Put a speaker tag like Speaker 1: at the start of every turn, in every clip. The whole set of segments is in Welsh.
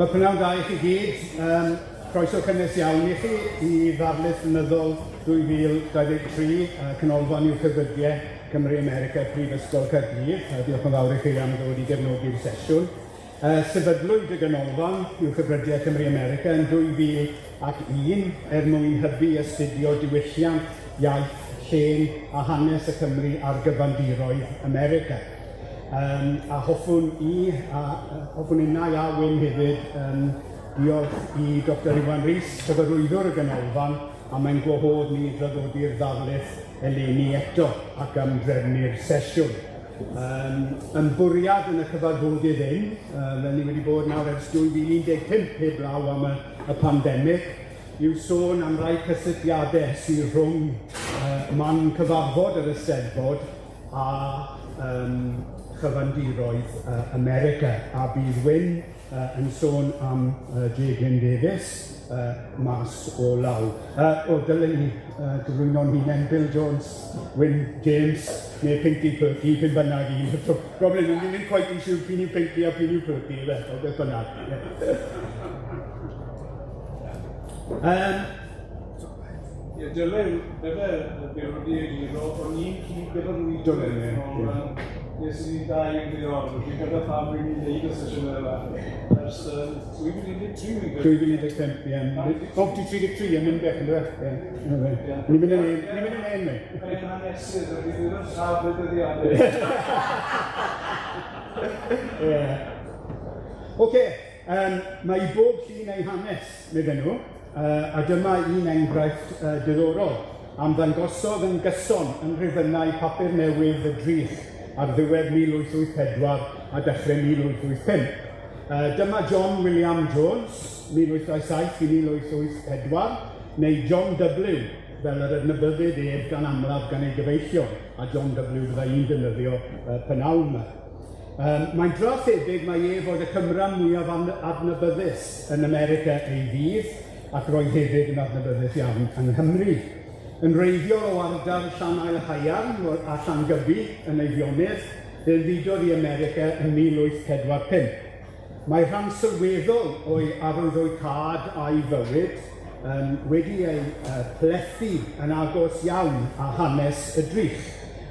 Speaker 1: Wel, prynawn da i chi gyd. Yym, croeso cynnes iawn i chi i ddarlith flynyddol 2023, Canolfan Uwchefrydiau Cymru America Prifysgol Caerdydd. Diolch yn fawr i chi am ddod i gefnogi'r sesiwn. Sefydlwyd y Ganolfan Uwchefrydiau Cymru America yn 2001 er mwyn hybu astudio diwylliant, iaith, llên a hanes y Cymry ar gyfandiroedd America. Yym, a hoffwn i, a hoffwn innau a Wyn hefyd, yym, diolch i Doctor Iwan Rees, cyfarwyddwr y Ganolfan, am ein gwahodd ni i draddodi'r ddarlith eleni eto ac am drefnu'r sesiwn. Yym, yn bwriad yn y cyfarfodydd hyn, fel ni wedi bod nawr ers 2015 heblaw am y, y pandemig, yw sôn am rai cysylltiadau sydd rhwng man cyfarfod yr Eisteddfod a yym chyfandiroedd yy America, a bydd Wyn yy yn sôn am yy J Glyn Davies yy mas o law. Yy o, dylen ni yy gyflwyno'n hunain, Bill Jones, Wyn James, neu Pinky Perky, p'un bynnag un. Problem yw, ni ddim cweit yn siŵr p'un yw Pinky a p'un yw Perky, yfe, o beth bynnag. Yym,
Speaker 2: Ie, dyle, bydde, be wedi egluro, o'n i'n cyd-gyfarwyddo ond nes i ni dau yn ddeol, felly gyda pham ry'n ni'n neud y sesiynau yma ers 2013, fi'n credu.
Speaker 1: 2015, ie. O, ti 33 yn mynd bech, yndyfe? Ie. Ni'n mynd yn hen, ni'n mynd yn hen, mi.
Speaker 2: Mae'n hanesydd, felly dwi ddim yn siarad y dyddiadau.
Speaker 1: Ie. Ocê, yym, mae i bob llun ei hanes, medden nhw. A dyma un enghraifft diddorol am ddangosodd yn gyson yn rhifynnau papur newydd y Drych ar ddiwedd 1884 a dechrau 1885. Dyma John William Jones, 1827 i 1884, neu John W, fel yr adnabyddid ef gan amlaf gan ei gyfeillion, a John W fydda i'n defnyddio pynawn 'ma. Yym, mae'n dra thebyg mai ef oedd y Cymran mwyaf adnabyddus yn America ei ddydd, ac roedd hefyd yn adnabyddus iawn yng Nghymru. Yn wreiddiol o ardal Llanaelhaearn a Llangybi yn Eifionydd, fe fudodd i America yn 1845. Mae rhan sylweddol o'i arwyddocâd a'i fywyd yym wedi ei plethu yn agos iawn â hanes y drych,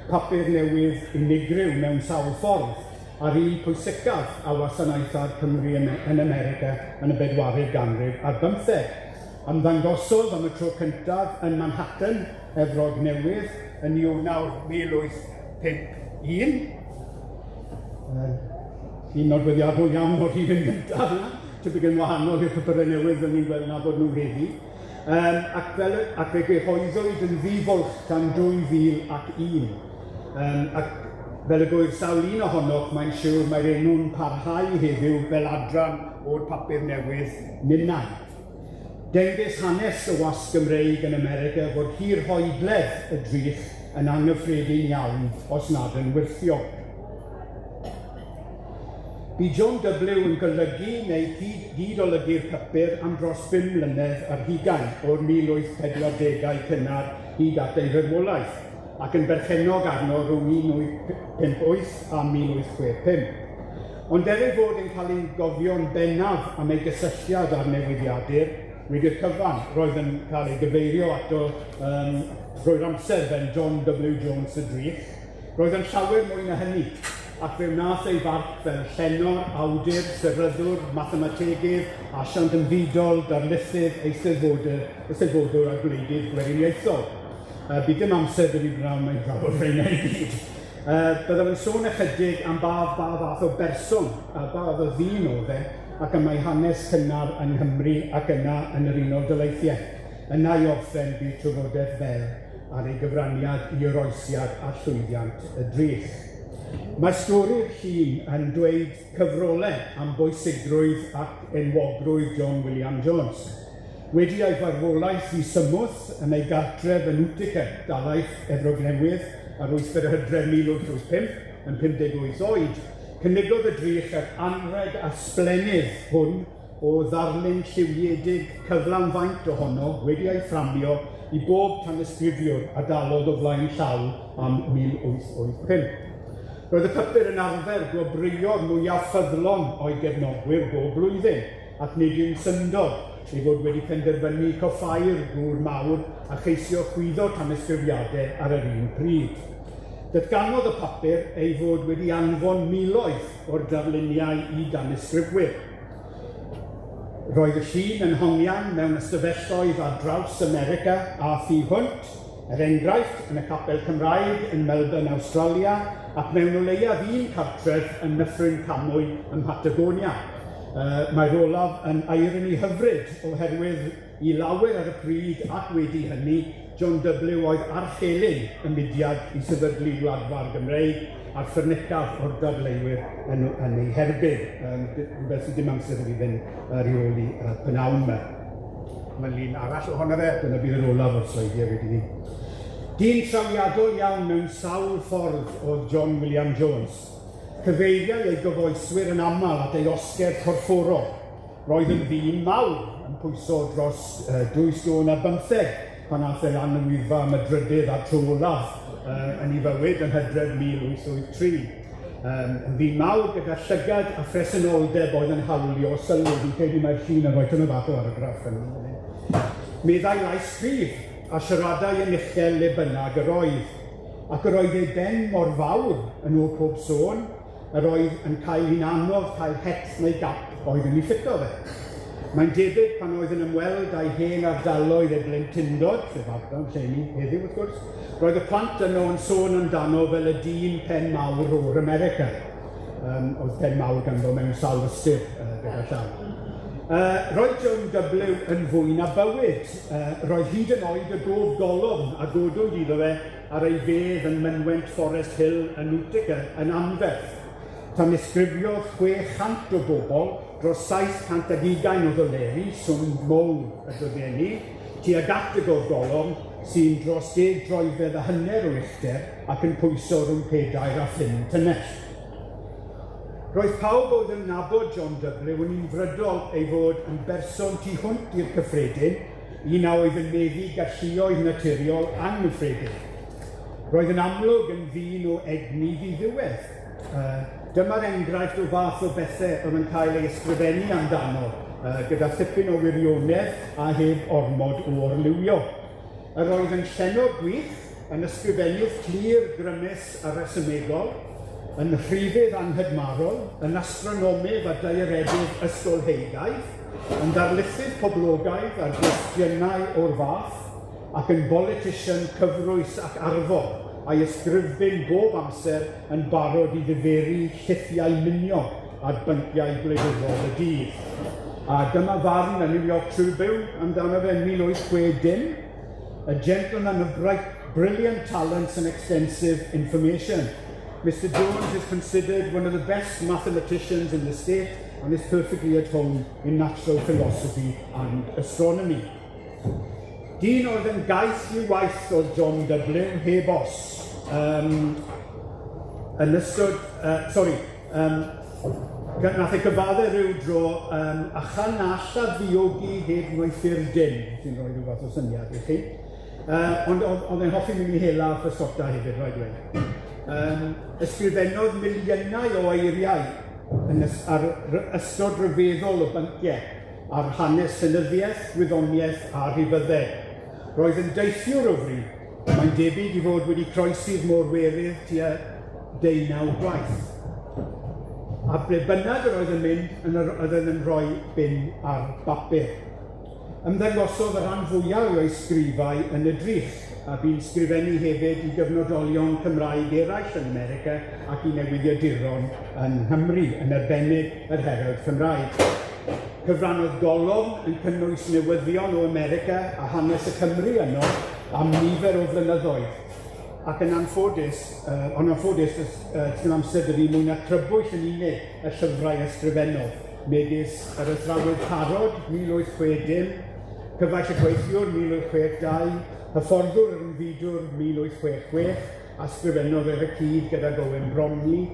Speaker 1: papur newydd unigryw mewn sawl ffordd, a'r un pwysicaf a wasanaetha'r Cymry yn America yn y bedwaredd ganrif ar bymtheg. Ymddangosodd am y tro cyntaf yn Manhattan, Efrog Newydd, yn Ionawr 1851. Un nodweddiadol iawn o'r rhifyn gyntaf yna, tipyn yn wahanol i'r papurau newydd fel ni'n gweld nabod nhw heddi. Yym, ac fel y, ac fe gyhoeddwyd yn ddi-fwlch tan 2001. Yym, ac fel y gŵyr sawl un ohonoch, mae'n siwr mae'r enw'n parhau heddiw fel adran o'r papur newydd ninnau. Dengys hanes y wasg Gymreig yn America fod hirhoedledd y drych yn anghyffredin iawn, os nad yn wyrthiol. Bu John W yn golygu neu cyd-olygu'r papur am dros bum mlynedd ar hugain, o'r 1840au cynnar hyd at ei farwolaeth, ac yn berchennog arno rhwng 1858 a 1865. Ond er ei fod yn cael ei gofio'n bennaf am ei gysylltiad â'r newyddiadur, wedi'r cyfan, roedd yn cael ei gyfeirio ato yym drwy'r amser fel John W Jones y Drych, roedd yn llawer mwy na hynny, ac fe wnaeth ei farc fel llenor, awdur, seryddwr, mathemategydd, asiant ymfudol, darlithydd, eisteddfodr, eisteddfodwr a gwleidydd gweriniaethol. Bu dim amser 'da fi brynhawn 'ma i drafod rheina i gyd. Byddaf yn sôn ychydig am ba ba fath o berson a ba fath o ddyn oedd e, ac am ei hanes cynnar yng Nghymru ac yna yn yr Unol Daleithiau. Yna i orffen bydd trafodaeth fer ar ei gyfraniad i oroesiad a llwyddiant y drych. Mae stori'r llun yn dweud cyfrolau am bwysigrwydd ac enwogrwydd John William Jones. Wedi ei farwolaeth i symwth yn ei gartref yn Utica, dalaith Efrog Newydd, ar wythfed o Hydref 1885, yn 58 oed, cynigodd y drych yr anrheg ysblennydd hwn o ddarlun lliwiedig cyflawn faint ohono wedi ei fframio i bob tanysgrifiwr a dalodd o flaen llaw am 1885. Roedd y papur yn arfer gwobrwyo'r mwyaf ffyddlon o'i gefnogwyr bob blwyddyn. ac nid yw'n syndod ei fod wedi penderfynu coffáu'r gŵr mawr a cheisio chwyddo tanysgrifiadau ar yr un pryd. Datganodd y papur ei fod wedi anfon miloedd o'r darluniau i danysgrifwyr. Roedd y llun yn hongian mewn ystafelloedd ar draws America a thu hwnt, er enghraifft yn y Capel Cymraeg yn Melbourne, Awstralia, ac mewn o leiaf un cartref yn Nyffryn Camwy ym Mhatagonia. Mae'r olaf yn ironi hyfryd oherwydd i lawer ar y pryd ac wedi hynny, John W oedd archelyn y mudiad i sefydlu Wladfa'r Gymreig a'r ffyrnicaf o'r dadleuwyr yn ei herbyn. Rhywbeth sydd dim amser i fi fynd ar ôl i pnawn yma. Mae'n lun arall ohono fe, dyna bydd yr olaf o'r sleidiau wedi ni. Dyn trawiadol iawn mewn sawl ffordd oedd John William Jones. Cyfeiriai ei gyfoeswyr yn aml at ei osgedd corfforol. Roedd yn ddyn mawr, yn pwyso dros 2 stôn a 15 pan aeth e lan y Wyddfa am y drydydd a'r tro olaf yn ei fywyd yn Hydref 1883. Yn ddyn mawr gyda llygad a phresenoldeb oedd yn hawlio sylw. Fi'n credu mai'r llun yn rhoi tymed bach o argraff yn hyn. Meddai lais cryf a siaradai yn uchel le bynnag yr oedd, ac yr oedd ei ben mor fawr yn ôl pob sôn, yr oedd yn cael hi'n anodd cael het neu gap oedd yn ei ffito fe. Mae'n debyg pan oedd yn ymweld â'i hen ardaloedd ei blentyndod, sef ardal lle ni heddiw wrth gwrs, roedd y plant yno yn sôn amdano fel y dyn pen mawr o'r America. Oedd pen mawr ganddo mewn sawl ystyr gyda llaw. Roedd John W yn fwy na bywyd. Roedd hyd yn oed y gof golofn a godwyd iddo fe ar ei fedd yn mynwent Forest Hill yn Utica yn anferth. Tanysgrifiodd 600 o bobl dros 720 o ddoleri, swm mowr y dyddiau ni, tuag at y gof golofn sy'n dros 10 droedfedd a hanner o uchder ac yn pwyso rhwng 4 a 5 tunnell. Roedd pawb oedd yn nabod John W yn unfrydol ei fod yn berson tu hwnt i'r cyffredin, un a oedd yn meddu galluoedd naturiol anghyffredin. Roedd yn amlwg yn ddyn o egni ddiddiwedd. Dyma'r enghraifft o fath o bethau oedd yn cael ei ysgrifennu amdano, gyda thipyn o wirionedd a heb ormod o orliwio. Yr oedd yn llenor gwych, yn ysgrifennydd clir, grymus a rhesymegol, yn rhifydd anghydmarol, yn astronomydd a daearedydd ysgolheigaidd, yn ddarlithydd poblogaidd ar gwestiynau o'r fath, ac yn bolitician cyfrwys ac arfog, a'i ysgrifbin bob amser yn barod i ddiferu llithiau miniog ar bynciau gwleidyddol y dydd. A dyma farn y New York Tribune amdano fe yn 1860, a gentleman of bright, brilliant talents and extensive information. Mr Jones is considered one of the best mathematicians in the state and is perfectly at home in natural philosophy and astronomy. Dyn oedd yn gaeth i'w waith oedd John W, heb os. Yn ystod, sorry, nath ei gyfadde rhyw dro, a chan na allaf ddiogi heb wneuthur dim, sy'n rhoi rhyw fath o syniad i chi. Ond oedd e'n hoffi mynd i hela a physgota hefyd, rhaid dweud. Ysgrifennodd miliynau o eiriau yn ar ystod ryfeddol o bynciau ar hanes llenyddiaeth, gwyddoniaeth a rhifyddeg. Roedd yn deithiwr o fri, mae'n debyg i fod wedi croesi'r môr Werydd tua 19 gwaith. A ble bynnag yr oedd yn mynd, oedd yn rhoi bin ar bapur. Ymddangosodd y rhan fwyaf o'i sgrifau yn y drych, a bu'n sgrifennu hefyd i gyfnodolion Cymraeg eraill yn America ac i newyddiaduron yn Nghymru, yn arbennig yr Herald Cymraeg. Cyfrannodd golofn yn cynnwys newyddion o America a hanes y Cymru yno am nifer o flynyddoedd. Ac yn anffodus, ond anffodus, does dim amser 'da fi mwy na crybwyll yn unig y llyfrau ysgrifennodd, megis Yr Athrawydd Parod, 1860, Cyfaill y Gweithiwr, 1862, Hyfforddwr yr Ymfudwr, 1866, a sgrifennodd ar y cyd gydag Owen Bromley,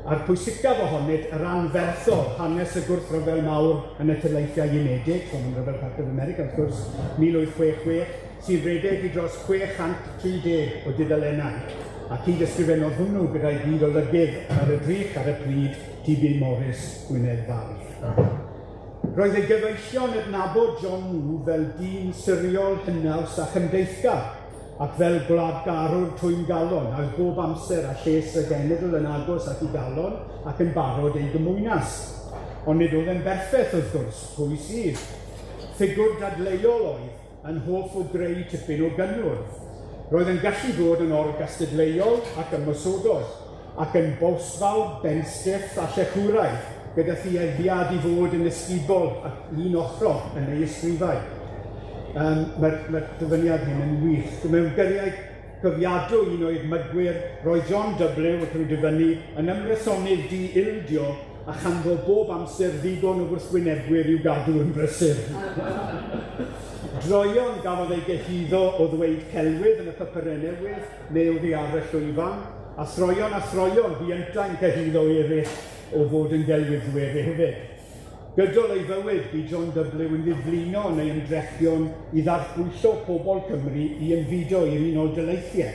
Speaker 1: a'r pwysicaf ohonynt, yr anferthol hanes y gwrthryfel mawr yn y Taleithiau Unedig, sôn am Ryfel Cartref America wrth gwrs, 1866, sy'n rhedeg i dros 630 o dudalennau, a cyd-ysgrifennodd hwnnw gyda'i gyd-olygydd ar y drych ar y pryd, T.B. Morris, Gwynedd Fardd. Roedd ei gyfeillion adnabod John Wu fel dyn siriol, hynaws a chymdeithgar, ac fel gwladgarwr twymgalon, a oedd bob amser a lles y genedl yn agos at ei galon ac yn barod ei gymwynas. Ond nid oedd e'n berffaith, wrth gwrs, pwy sydd? Ffigwr dadleuol oedd, yn hoff o greu tipyn o gynnwrf. Roedd yn gallu bod yn orgastadleuol ac ymosodol, ac yn bosfawr, benstiff a llechwraidd, gyda thueddiad i fod yn ysgubol ac un ochrog yn ei ysgrifau. Mae'r dyfyniad hyn yn wych. Mewn geiriau cofiadwy un o'i edmygwyr, roedd John W, wrth i'w dyfynnu, yn ymrysonydd di-ildio a chanddo bob amser ddigon o wrthwynebwyr i'w gadw yn brysur. Droeon gafodd ei gyhuddo o ddweud celwydd yn y papurau newydd neu oddi ar y llwyfan, a throeon a throeon bu yntau'n cyhuddo eraill o fod yn gelwyddwyr hefyd. Gydol ei fywyd, bu John W yn ddiflino yn ei ymdrechion i ddarpwyllo pobl Cymru i ymfudo i'r Unol Daleithiau,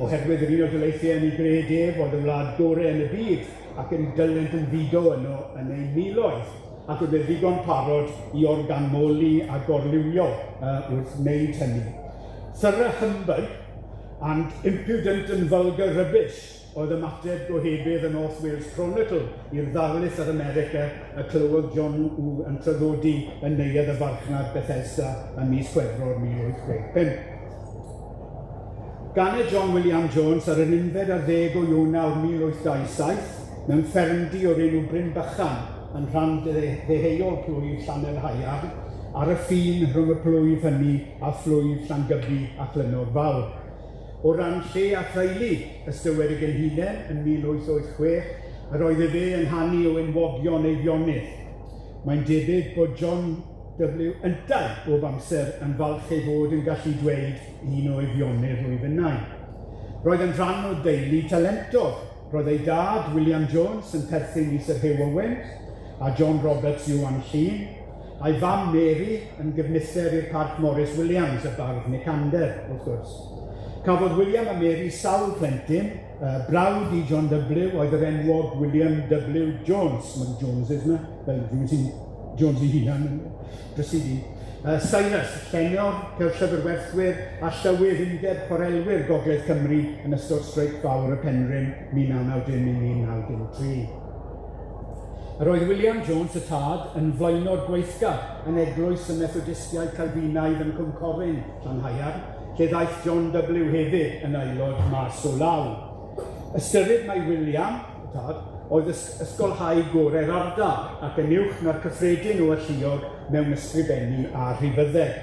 Speaker 1: oherwydd yr Unol Daleithiau yn ei gred ef oedd y wlad gorau yn y byd ac yn dylent ymfudo yno yn ei miloedd, ac oedd e ddigon parod i organmoli a gorliwio wrth wneud hynny. Thorough humbug and impudent and vulgar rubbish oedd ymateb gohebydd y North Wales Chronicle i'r ddarlith ar America y clywodd John Wu yn traddodi yn neuadd y farchnad Bethesda ym mis Chwefror 1865. Ganed John William Jones ar yr unfed ar ddeg o Ionawr 1827 mewn ffermdy o'r enw Bryn Bychan yn rhan ddeheuol plwyf Llanaelhaearn ar y ffin rhwng y plwyf hynny a phlwyf Llangybi a Chlynnog Fawr. O ran lle a theulu, ystywed y genhinen yn 1886, yr oedd efe yn hanu o enwogion Eifionydd. Mae'n debyg bod John W yntau bob amser yn falch ei fod yn gallu dweud un o Eifionydd rwyf innau. Roedd yn rhan o deulu talentog. Roedd ei dad, William Jones, yn perthyn i Sir Hugh Owen a John Roberts Iwan Llŷn, a'i fam Mary yn gyfnither i'r Parc Morris Williams, y bardd Nicander, wrth gwrs. Cafodd William a Mary sawl plentyn, brawd i John W oedd yr enwog William W Jones, mae'r Joneses yma, fel rhywun sy'n Jones ei hunan, drysu di. Cyrus, llenor, llyfrwerthwyr a llywydd Undeb Chwarelwyr Gogledd Cymru yn ystod streic fawr y Penrhyn 1990 i 1993. Yr oedd William Jones y tad yn flaenor gweithgar yn eglwys y Methodistiaid Calfinaidd yn Cwmcoryn, Llanhaearn, lle ddaeth John W hefyd yn aelod mas o law. Ystyrid mai William, y tad, oedd ysgolhaig gorau'r ardal ac yn uwch na'r cyffredin o alluog mewn ysgrifennu a rhifyddeg.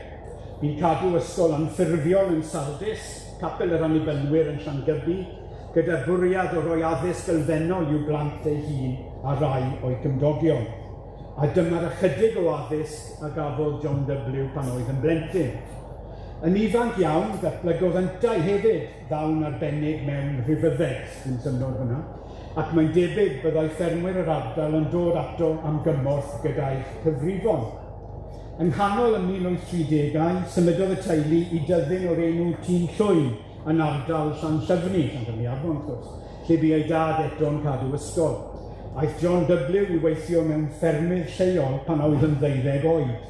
Speaker 1: Bu'n cadw ysgol anffurfiol yn Sardis, Capel yr Annibynwyr yn Llangybi, gyda'r bwriad o roi addysg elfennol i'w blant ei hun a rai o'i gymdogion. A dyma'r ychydig o addysg a gafodd John W pan oedd yn blentyn. Yn ifanc iawn, datblygodd yntau hefyd ddawn arbennig mewn rhifyddeg, ddim syndod fyna, ac mae'n debyg byddai ffermwyr yr ardal yn dod ato am gymorth gyda'i cyfrifon. Yng nghanol y 1830au, symudodd y teulu i dyddyn o'r enw Tŷ'n Llwyn yn ardal Llanllyfni, Llanllyfni Arfon wrth gwrs, lle bu ei dad eto'n cadw ysgol. Aeth John W i weithio mewn ffermydd lleol pan oedd yn 12 oed.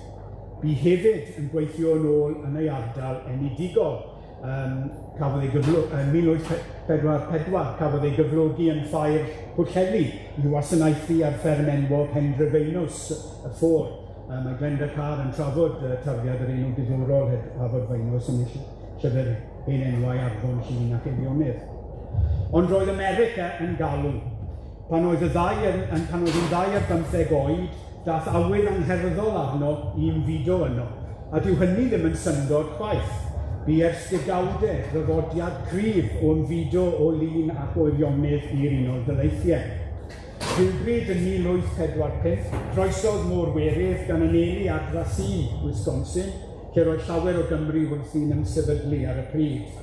Speaker 1: Bu hefyd yn gweithio yn ôl yn ei ardal enedigol. Cafodd ei gyflo-, yn 1844 cafodd ei gyflogi yn ffair Pwllheli i wasanaethu ar fferm enwog Hendrefeinws y Ffôr. Mae Glenda Carr yn trafod tarddiad yr enw diddorol Hafod Feinws yn ei llyfr Hen Enwau Arfon Llŷn ac Eifionydd. Ond roedd America yn galw. Pan oedd y ddau yn, yn, pan oedd yn ddau ar bymtheg oed, dath awydd angherddol arno i ymfudo yno, a dyw hynny ddim yn syndod chwaith. Bu ers degawdau ddyfodiad cryf o ymfudo o Lŷn ac o Eifionydd i'r Unol Daleithiau. Rhywbryd yn 1845, croesodd Môr Werydd gan anelu at Racine, Wisconsin, lle roedd llawer o Gymry wrthi'n ymsefydlu ar y pryd.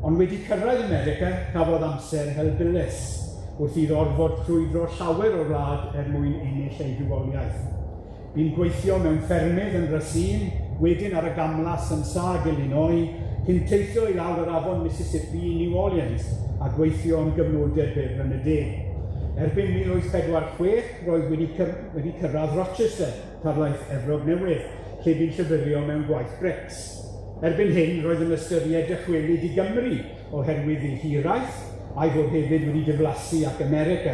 Speaker 1: Ond wedi cyrraedd America, cafodd amser helbulus, wrth iddo orfod crwydro llawer o'r wlad er mwyn ennill ei fywoliaeth. Bu'n gweithio mewn ffermydd yn Racine, wedyn ar y gamlas yn Sag, Illinois, cyn teithio i lawr yr afon Mississippi i New Orleans a gweithio am gyfnodau byr yn y de. Erbyn 1846, roedd wedi, cyr wedi cyrraedd Rochester, tarlaeth Efrog Newydd, lle bu'n llyfyrio mewn gwaith brics. Erbyn hyn, roedd yn ystyried dychwelyd i Gymru oherwydd ei hiraeth, a'i fod hefyd wedi diflasu ac America.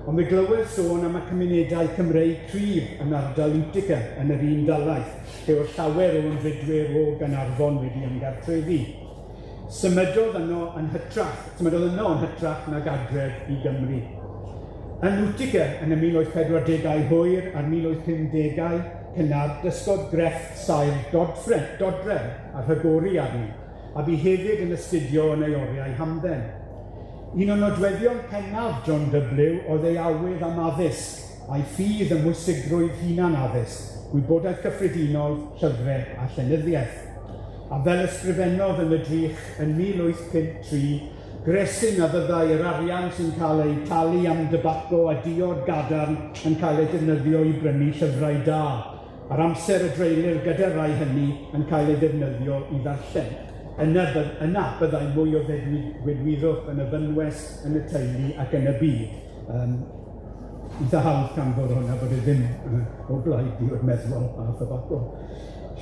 Speaker 1: Ond fe glywed sôn am y cymunedau Cymreig cryf yn ardal Utica yn yr un dalaith, lle oedd llawer o ymfudwyr o Gaernarfon wedi ymgartrefu. Symudodd yno yn hytrach, symudodd yno yn hytrach nag adref i Gymru. Yn Utica yn y 1840au hwyr a'r 1850au cynnar, dysgodd grefft saer dodfren, dodrefn a rhagori arni, a bu hefyd yn astudio yn ei oriau hamdden. Un o nodweddion pennaf John W oedd ei awydd am addysg, a'i ffydd ym mhwysigrwydd hunan addysg, gwybodaeth cyffredinol, llyfrau a llenyddiaeth. A fel ysgrifennodd yn y drych yn 1853, gresyn a fyddai yr arian sy'n cael ei talu am dybaco a diod gadarn yn cael ei defnyddio i brynu llyfrau da, a'r amser y dreulir gyda rai hynny yn cael ei ddefnyddio i ddarllen. Yna, yna byddai mwy o ddedwyddwch yn y fynwes, yn y teulu ac yn y byd. Um, eitha hawdd canfod hwnna bod e ddim o blaid diod meddwol a thybaco.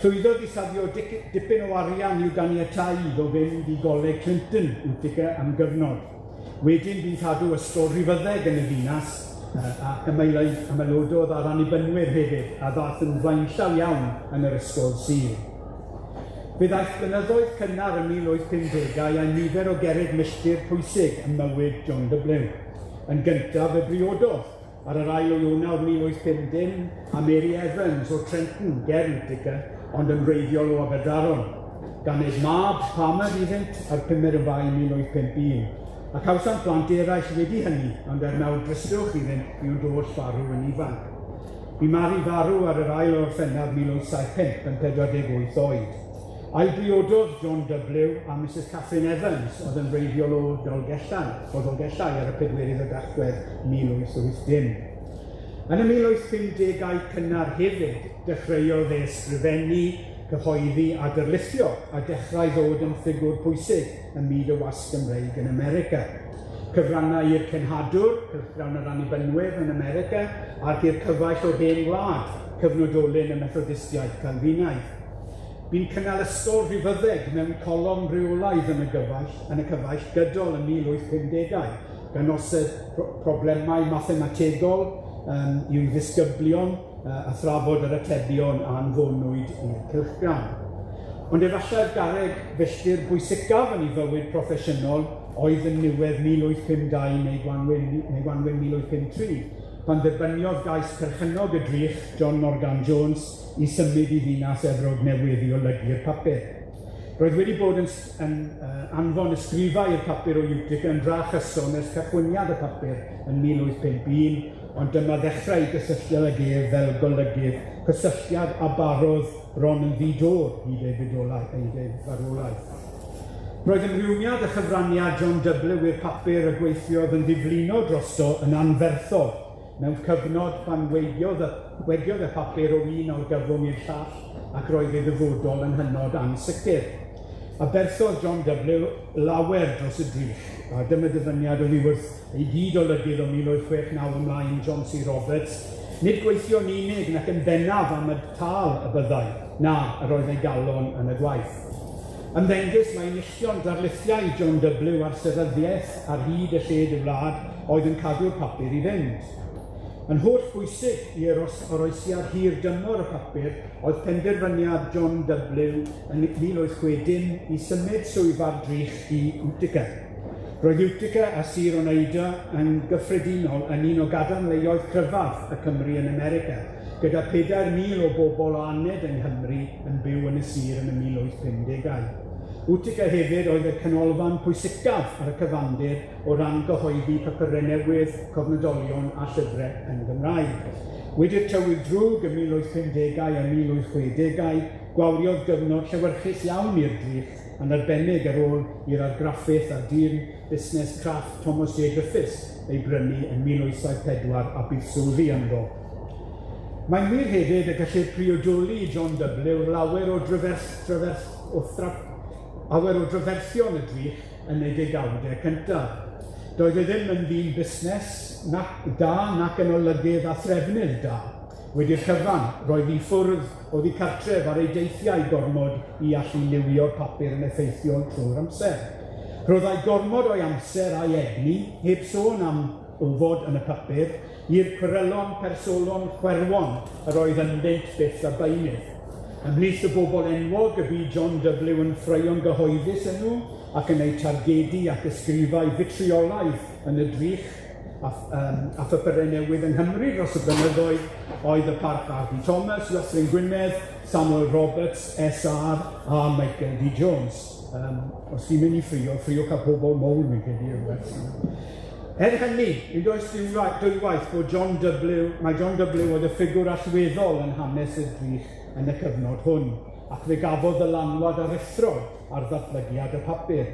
Speaker 1: Llwyddodd i safio dipyn o arian i'w ganiatáu iddo fynd i Goleg Clinton, Utica, am gyfnod. Wedyn bu'n cadw ysgol rifyddeg yn y ddinas ac ymaelododd â'r annibynwyr hefyd, a ddaeth yn flaenllaw iawn yn yr ysgol Sul. Fe ddaeth blynyddoedd cynnar y 1850au a nifer o gerrig milltir pwysig ym mywyd John W. Yn gyntaf fe briododd ar yr ail o Ionawr 1850 a Mary Evans o Trenton, ger Utica, ond yn wreiddiol o Aberdaron. Ganed mab Palmer iddynt ar 5 o Fai 1851, a cawsant blant eraill wedi hynny, ond er mawr dristwch iddynt buont oll farw yn ifanc. Bu Mary farw ar yr ail o Orffennaf 1875 yn 48 oed. A'i briododd John W a Mrs Catherine Evans, oedd yn wreiddiol o Dolgellau, o Ddolgellau ar y pedwerydd o Dachwedd 1880. Yn y 1850au cynnar hefyd, dechreuodd e ysgrifennu, cyhoeddi a darlithio, a dechrau ddod yn ffigwr pwysig ym myd y wasg Gymreig yn America. Cyfrannau i'r Cenhadwr, cylchgrawn yr Annibynwyr yn America, ac i'r Cyfaill o'r Hen Wlad, cyfnodolyn y Methodistiaid Calfinaidd. Bu'n cynnal ysgol rhifyddeg mewn colofn reolaidd yn y gyfaill, yn y cyfaill gydol y 1850au, gan osod pro problemau mathemategol um, i'w ddisgyblion a thrafod yr atebion a anfonwyd i'r cylchgrawn. Ond efallai'r garreg filltir bwysicaf yn ei fywyd proffesiynol oedd yn niwedd 1852 neu gwanwyn, neu gwanwyn 1853, pan dderbyniodd gais perchennog y drych, John Morgan Jones, i symud i ddinas Efrog Newydd i olygu'r papur. Roedd wedi bod yn, yn uh, anfon ysgrifau i'r papur o Utica yn dra chyson ers cychwyniad y papur yn 1851, ond dyma ddechrau ei gysylltiad ag ef fel golygydd, cysylltiad a barodd bron yn ddi-dor hyd ei fudolaeth, hyd ei farwolaeth. Roedd ymrwymiad a chyfraniad John W i'r papur y gweithiodd yn ddiflino drosto yn anferthol, mewn cyfnod pan weigiodd y, wegiodd y papur o un argyfwng i'r llall ac roedd ei ddyfodol yn hynod ansicr. Aberthodd John W lawer dros y drych, a dyma dyfyniad oddi wrth ei gyd-olygydd o 1869 ymlaen, John C. Roberts, nid gweithio'n unig nac yn bennaf am y tâl y byddai, na, yr oedd ei galon yn y gwaith. Ymddengys mai enillion darlithiau John W ar seryddiaeth ar hyd y lled y wlad oedd yn cadw'r papur i fynd. Yn holl bwysig i'r oroesiad hir dymor y papur oedd penderfyniad John W yn 1860 i symud swyddfa'r drych i Utica. Roedd Utica a Sir Oneida yn gyffredinol yn un o gadarnleoedd cryfaf y Cymry yn America, gyda 4,000 o bobl o aned yng Nghymru yn byw yn y sir yn y 1850au. Utica hefyd oedd y canolfan pwysicaf ar y cyfandir o ran gyhoeddi papurau newydd, cofnodolion a llyfrau yn Gymraeg. Wedi'r tywydd drwg ym 1850au a 1860au, gwawriodd gyfnod llewyrchus iawn i'r drych, yn arbennig ar ôl i'r argraffydd a dyn busnes craff Thomas J Griffiths ei brynu yn 1874 a buddsoddi ynddo. Mae'n wir hefyd y gellir priodoli i John W lawer o drafers, drafers, o thraf, lawer o drafferthion y drych yn ei degawdau cyntaf. Doedd e ddim yn ddyn busnes nac da nac yn olygydd a threfnydd da. Wedi'r cyfan, roedd i ffwrdd oddi cartref ar ei deithiau gormod i allu liwio'r papur yn effeithiol trwy'r amser. Rhoddai gormod o'i amser a'i egni, heb sôn am ofod yn y papur, i'r cwerylon personol chwerwon yr oedd ynddynt byth a beunydd. Ymhlith y bobl enwog y bu John W yn ffraeo'n gyhoeddus â nhw ac yn eu targedu ac ysgrifau fitriolaidd yn y drych a phapurau newydd yng Nghymru dros y blynyddoedd oedd y Parch R.D. Thomas, Rhosyn Gwynedd, Samuel Roberts, S.R. a Michael D. Jones. Os ti'n mynd i ffrio, ffriwch â pobl mowr, fi'n credu, yw'r wers yna. Er hynny, nid oes dwywaith bod John W, mae John W oedd y ffigwr allweddol yn hanes y drych yn y cyfnod hwn, ac fe gafodd ddylanwad aruthrol ar ddatblygiad y papur.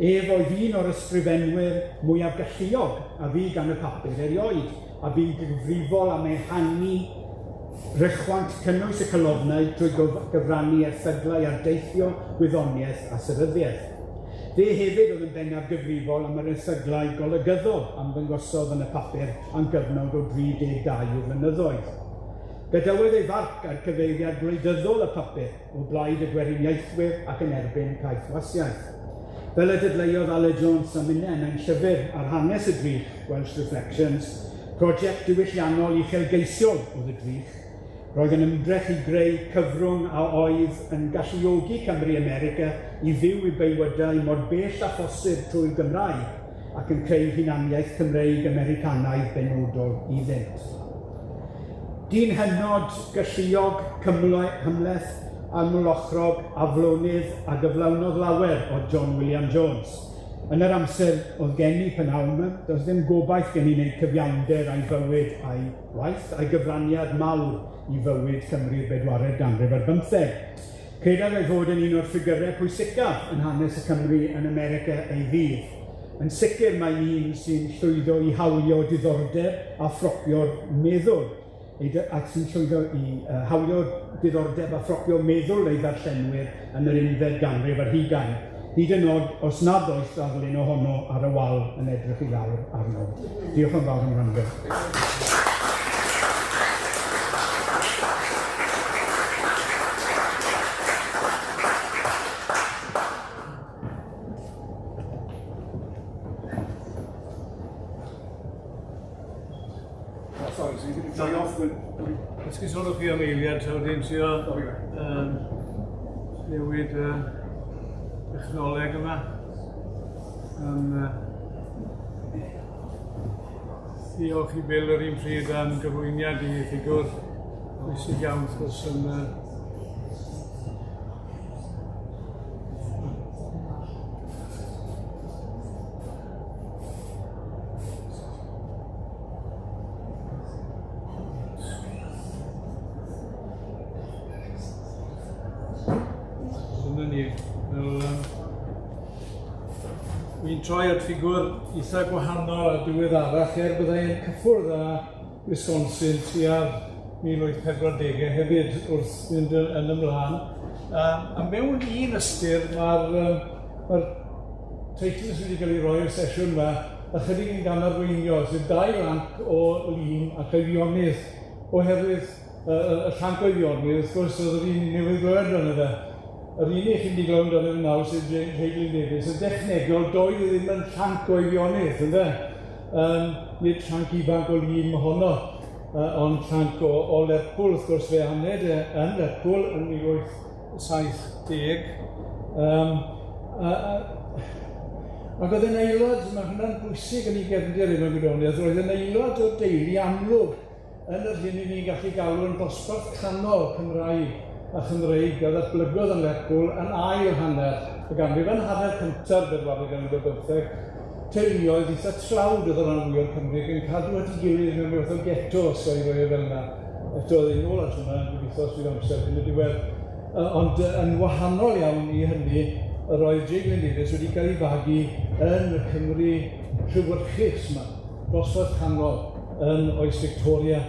Speaker 1: Ef oedd un o'r ysgrifenwyr mwyaf galluog a fu gan y papur erioed, a bu'n gyfrifol am ehangu rhychwant cynnwys y colofnau drwy gyfrannu erthyglau ar deithio, gwyddoniaeth a seryddiaeth. Fe hefyd oedd yn bennaf gyfrifol am yr erthyglau golygyddol am ddangosodd yn y papur am gyfnod o 32 o flynyddoedd. Gadawodd ei farc ar cyfeiriad gwleidyddol y papur o blaid y gweriniaethwyr ac yn erbyn caethwasiaeth. Fel y dadleuodd Aled Jones a minne mewn llyfr ar hanes y drych, Welsh Reflections, prosiect diwylliannol uchelgeisiol oedd y drych. Roedd yn ymdrech i greu cyfrwng a oedd yn galluogi Cymru America i fyw eu bywydau mor bell â phosib trwy'r Gymraeg ac yn creu hunaniaeth Cymreig Americanaidd benodol iddynt. Dyn hynod, galluog, cymhleth, amlochrog, aflonydd a gyflawnodd lawer o John William Jones. Yn yr amser oedd gen i prynhawn yma, does ddim gobaith gen i wneud cyfiawnder a'i fywyd a'i waith a'i gyfraniad mawr i fywyd Cymru'r bedwaredd ganrif ar bymtheg. Credaf ei fod yn un o'r ffigyrau pwysicaf yn hanes y Cymru yn America ei ddydd. Yn sicr mae un sy'n llwyddo i hawlio diddordeb a phropio'r meddwl, ac sy'n llwyddo i hawlio diddordeb a phropio meddwl ei ddarllenwyr yn yr unfed ganrif ar hugain, hyd yn oed os nad oes ddarlun ohono ar y wal yn edrych i lawr arno. Diolch yn fawr am wrando.
Speaker 2: Esgusodwch fi am eiliad, so dwi'n trio newid y technoleg yma. Diolch i Bill yr un pryd am gyflwyniad i ffigwr pwysig iawn, wrth gwrs, yn Dyna ni. Wel, wi'n troi at ffigwr eitha gwahanol a diweddarach, er byddai'n cyffwrdd â Wisconsin tua'r 1840au hefyd wrth fynd yn ymlaen. A mewn un ystyr, mae'r ma teitl sydd wedi cael ei roi i'r sesiwn yma ychydig yn gamarweiniol, sef dau lanc o Lŷn ac Eifionydd, oherwydd y llanc o Eifionydd, wrth gwrs, oedd yr un newydd glywed amdano fe. Yr un i chi wedi glywed amdano fe nawr, sef J Glyn Davies, yn dechnegol, doedd e ddim yn llanc o Eifionydd, ynde? Nid llanc ifanc o Lŷn mohono, ond llanc o Lerpwl, wrth gwrs, fe aned e yn Lerpwl yn 1870. Ac oedd yn aelod, mae hwnna'n bwysig yn ei gefndir i mewn gwirionedd, roedd yn aelod o deulu amlwg yn yr hyn i ni'n gallu galw yn dosbarth canol Cymraeg a Chymreig a ddatblygodd yn Lerpwl yn ail hanner y ganrif, yn hanner cynta'r bedwaredd ganrif ar bymtheg, teuluoedd eitha tlawd oedd y rhan fwyaf o'r Cymry yn cadw at ei gilydd mewn rhyw fath o ghetto, os ga i roi e fel yna. Eto, yn ôl at hwnna, gobeithio os bydd amser cyn y diwedd. Ond yn wahanol iawn i hynny, yr oedd J Glyn Davies wedi cael ei fagu yn y Cymru llewyrchus yma, dosbarth canol yn oes Victoria.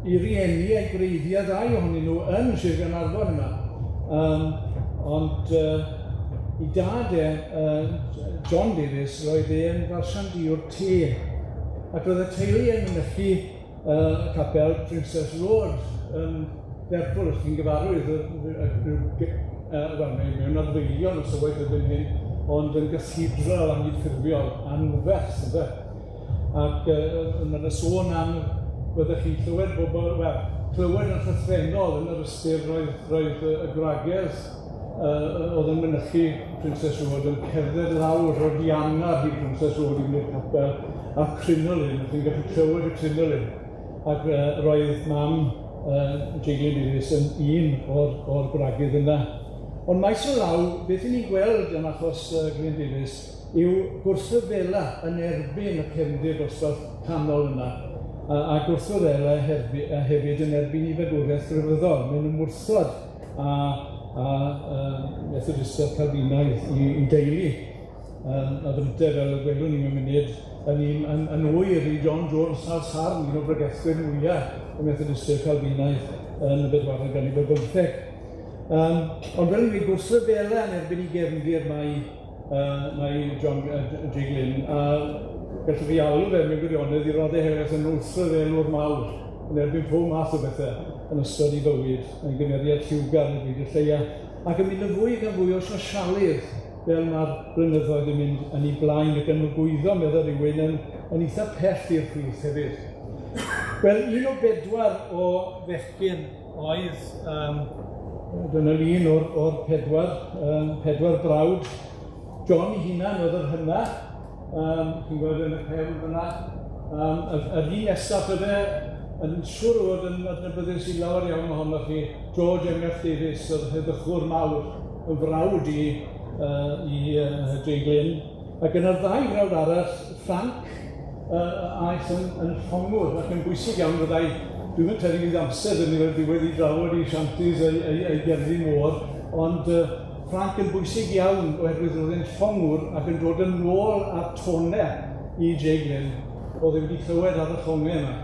Speaker 2: I rieni a'i gwreiddiau ddau ohonyn nhw yn Sir Gaernarfon yma. Ond I dad e, John Davies, roedd e'n farsiandïwr te, ac roedd y teulu yn mynychu capel Princess Road yn Lerpwl, os chi'n gyfarwydd, wel, mewn adfeilion os owaith erbyn hyn, ond yn gathedral anghydffurfiol, anferth, ynde? Ac mae yna sôn am, byddech chi'n clywed bobl, wel, clywed yn llythrennol yn yr ystyr roedd y gwragedd oedd yn mynychu Princess Road yn cerdded lawr o'r dianar i Princess Road i fynd i'r capel, a crinolin, chi'n gallu clywed y crinolin. Ac roedd mam J. Glyn Davies yn un o'r gwragedd yna. Ond maes o law, beth 'yn ni'n gweld yn achos Glyn Davies yw gwrthryfela yn erbyn y cefndir dosbarth canol yna, a gwrthryfela hefyd yn erbyn i fagwraeth grefyddol. Mae'n ymwrthod a Methodistiaid Calfinaidd i deulu. A fynte, fel y gwelwn ni mewn munud, yn ŵyr i John Jones Talsarn, un o bregethwyr mwyaf y Methodistiaid Calfinaidd yn y bedwaredd ganrif ar bymtheg. Ond fel i fi, gwrthryfela yn erbyn i gefndir mae John J. Glyn, a gallwch chi alw fe mewn gwirionedd i raddau helaeth yn wrthryfelwr mawr yn erbyn pob math o bethau yn ystod ei fywyd, yn gymeriad lliwgar yn y byd y lleia, ac yn mynd yn fwy ac yn fwy o sosialydd fel mae'r blynyddoedd yn mynd yn ei blaen ac yn ymgwyddo, meddwl rhywun, yn eitha pell i'r chwith hefyd. Wel, un o bedwar o fechgyn oedd, dyna lun o'r pedwar brawd. John ei hunan oedd yr hynna, chi'n gweld yn y cefn fyna. Yr un nesaf bydde yn siŵr o fod yn adnabyddus i lawer iawn ohonoch chi, George M. F. Davies, oedd heddychwr mawr, yn frawd i J. Glyn. Ac yna'r ddau frawd arall, Frank, aeth yn llongwr ac yn bwysig iawn fyddai, dwi'm yn credu fydd amser yn ei ddiwedd i drafod i shanties ei gerddi môr, ond Frank yn bwysig iawn oherwydd roedd e'n llongwr ac yn dod yn ôl ar tonau i J. Glyn, oedd e wedi clywed ar y llongau yma,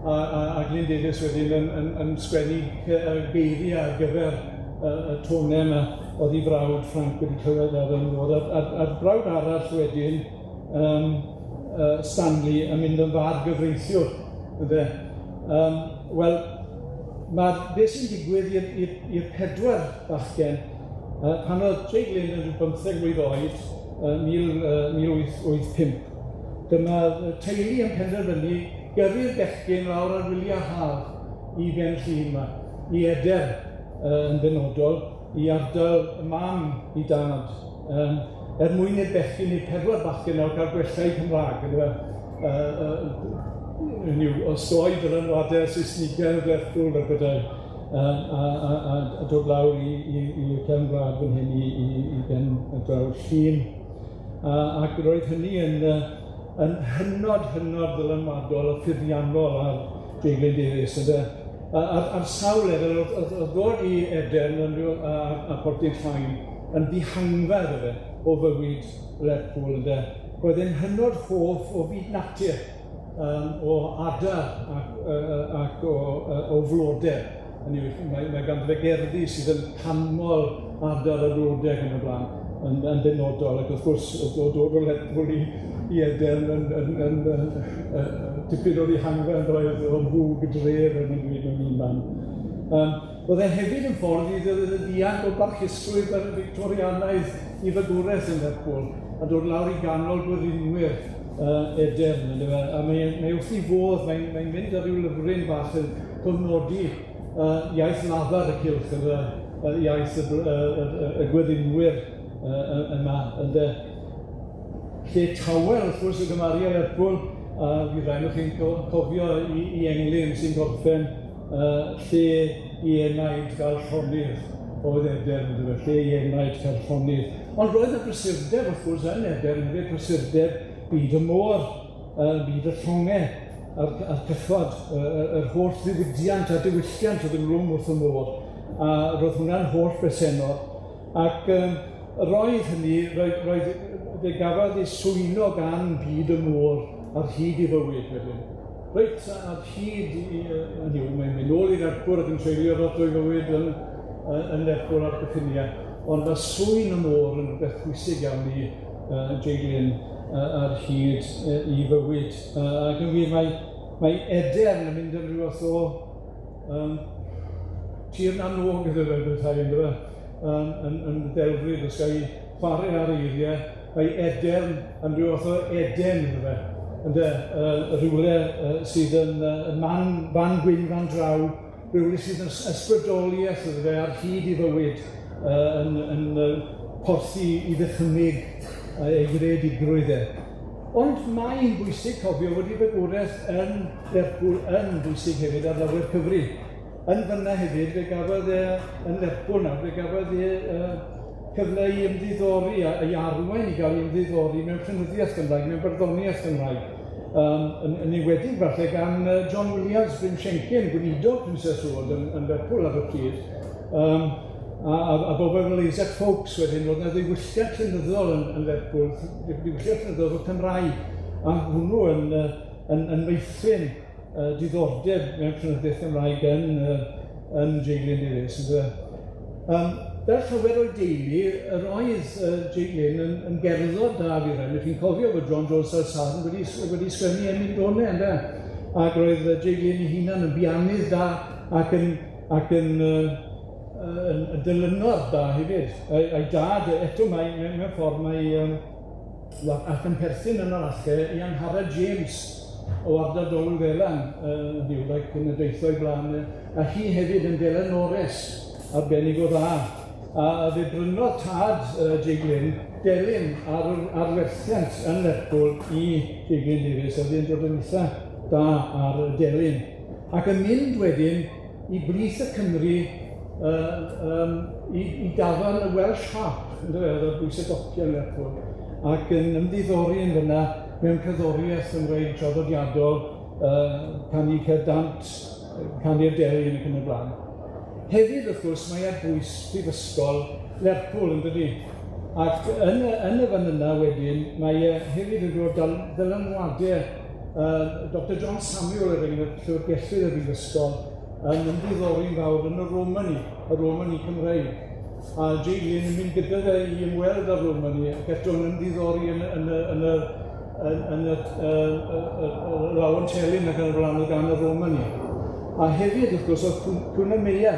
Speaker 2: a Glyn Davies wedyn yn sgwennu geiriau ar gyfer y tonau yma oedd ei frawd Frank wedi clywed ar y môr. A'r brawd arall wedyn, Stanley, yn mynd yn fargyfreithiwr, ynde. Wel, mae beth sy'n digwydd i'r pedwar bachgen, pan oedd J. Glyn yn rhyw 15 mlwydd oed, 1885, dyma teulu yn penderfynu gyrru'r bechgyn lawr ar wyliau haf i Ben Llŷn yma, i Eder yn benodol, i ardal y mam i dad, er mwyn i'r bechgyn, i'r pedwar bachgen nawr cael gwella eu Cymraeg, yndyfe? Osgoi dylanwadau Saesnigaidd Lerpwl a bydau, a dod lawr i cefn gwlad fan hyn i ben draw Llŷn. Ac roedd hynny yn hynod ddylanwadol a ffurfiannol ar J. Glyn Davies, ynde? Ar sawl lefel, oedd ddod i Edern a Porthdinllaen yn ddihangfa iddo fe o fywyd Lerpwl, ynde? Roedd e'n hynod hoff o fyd natur, o adar ac o flodau. Mae ganddo fe gerddi sydd yn canmol adar a blodau ac yn y blaen, yn benodol, ac wrth gwrs, dod o Lerpwl i Edern yn tipyn o ddihangfa yn roedd o fwg y dref yn y dweud mewn un man. Oedd e hefyd yn ffordd i ddianc o barchusrwydd yr Victorianaidd i fagwraeth yn Lerpwl a dod lawr i ganol gwerinwyr Edern, yndyfe? A mae wrth ei fodd, mae'n mynd ar ryw lyfryn bach yn cofnodi iaith lafar y cylch, yndyfe? Iaith y gwerinwyr yma, ynde? Lle tawel, wrth gwrs, y gymharu â Lerpwl, a fydd rhaid chi'n cofio i englyn sy'n gorffen lle i enaid gael llonydd oedd Edern, yndyfe? Lle i enaid gael llonydd. Ond roedd y prysurdeb, wrth gwrs, yn Edern hefyd, prysurdeb byd y môr, byd y llongau, a'r cychod, yr holl ddiwydiant a diwylliant oedd ynghlwm wrth y môr, a roedd hwnna'n holl bresennol. Ac roedd hynny, fe gafodd ei swyno gan byd y môr ar hyd ei fywyd wedyn. Reit, ar hyd, hynny yw, mae'n mynd nôl i Lerpwl ac yn treulio lot o'i fywyd yn Lerpwl a'r cyffiniau. Ond mae swyn y môr yn rhywbeth pwysig iawn i J. Glyn ar hyd ei fywyd. Ac yn wir, mae Edern yn mynd yn rhyw fath o tir na nog iddo fe, bethau, ynddo fe, yn ddelfryd, os ga i chwarae ar eiriau, mae Edern yn rhyw fath o Eden iddo fe, ynde, rhywle sydd yn man, fan gwyn fan draw, rhywle sydd yn ysbrydoliaeth iddo fe ar hyd ei fywyd, yn porthi i ddychymyg ei greadigrwydd e. Ond mae'n bwysig cofio fod ei fagwraeth yn Lerpwl yn bwysig hefyd ar lawer cyfri. Yn fyna hefyd, fe gafodd e yn Lerpwl nawr, fe gafodd e cyfle i ymddiddori a ei arwain i gael ei ymddiddori mewn llenyddiaeth Gymraeg, mewn barddoniaeth Gymraeg. Yn enwedig falle gan John Williams Bryn Siencyn, gweinidog Princess Road yn Lerpwl ar y pryd. A bobl fel Isaac Foulkes wedyn, roedd yna ddiwylliant llenyddol yn Lerpwl, diwylliant llenyddol Cymraeg, a hwnnw yn meithrin diddordeb mewn llenyddiaeth Gymraeg yn J. Glyn Davies. Fel llawer o'i deulu, yr oedd J. Glyn yn gerddor da fi rai. Chi'n cofio fod John Jones Talsarn wedi sgwennu emyn done, ynde? Ac roedd J. Glyn ei hunan yn bianydd da ac yn dylynor da hefyd. A'i dad, eto mae, mewn ffordd, mae ac yn perthyn yn yr alle i Angharad James o ardal Dolwyddelan, ddiwrnod cenedlaethau blaen, a hi hefyd yn delynores arbennig o dda. A fe brynodd tad J. Glyn delyn ar werthiant yn Lerpwl i J. Glyn Davies, a fu'n dod yn eitha da ar y delyn. Ac yn mynd wedyn i blith y Cymry i dafarn y Welsh Harp, yndyfe, oedd ar bwys y dociau yn Lerpwl, ac yn ymddiddori yn fyna mewn cerddoriaeth Gymreig traddodiadol, canu cerdd dant, canu'r delyn ac yn y blaen. Hefyd, wrth gwrs, mae ar bwys Prifysgol Lerpwl, yn dydi? Ac yn y fan yna wedyn, mae hefyd yn dod dylanwadau Dr John Samuel, er enghraifft, llyfrgellydd y Brifysgol, yn ymddiddori'n fawr yn y Romani Cymreig. A J. Glyn yn mynd gyda fe i ymweld â'r Romani, ac eto'n ymddiddori yn y lawen telyn ac yn y blaen o gan y Romani. A hefyd, wrth gwrs, oedd Cwna Meia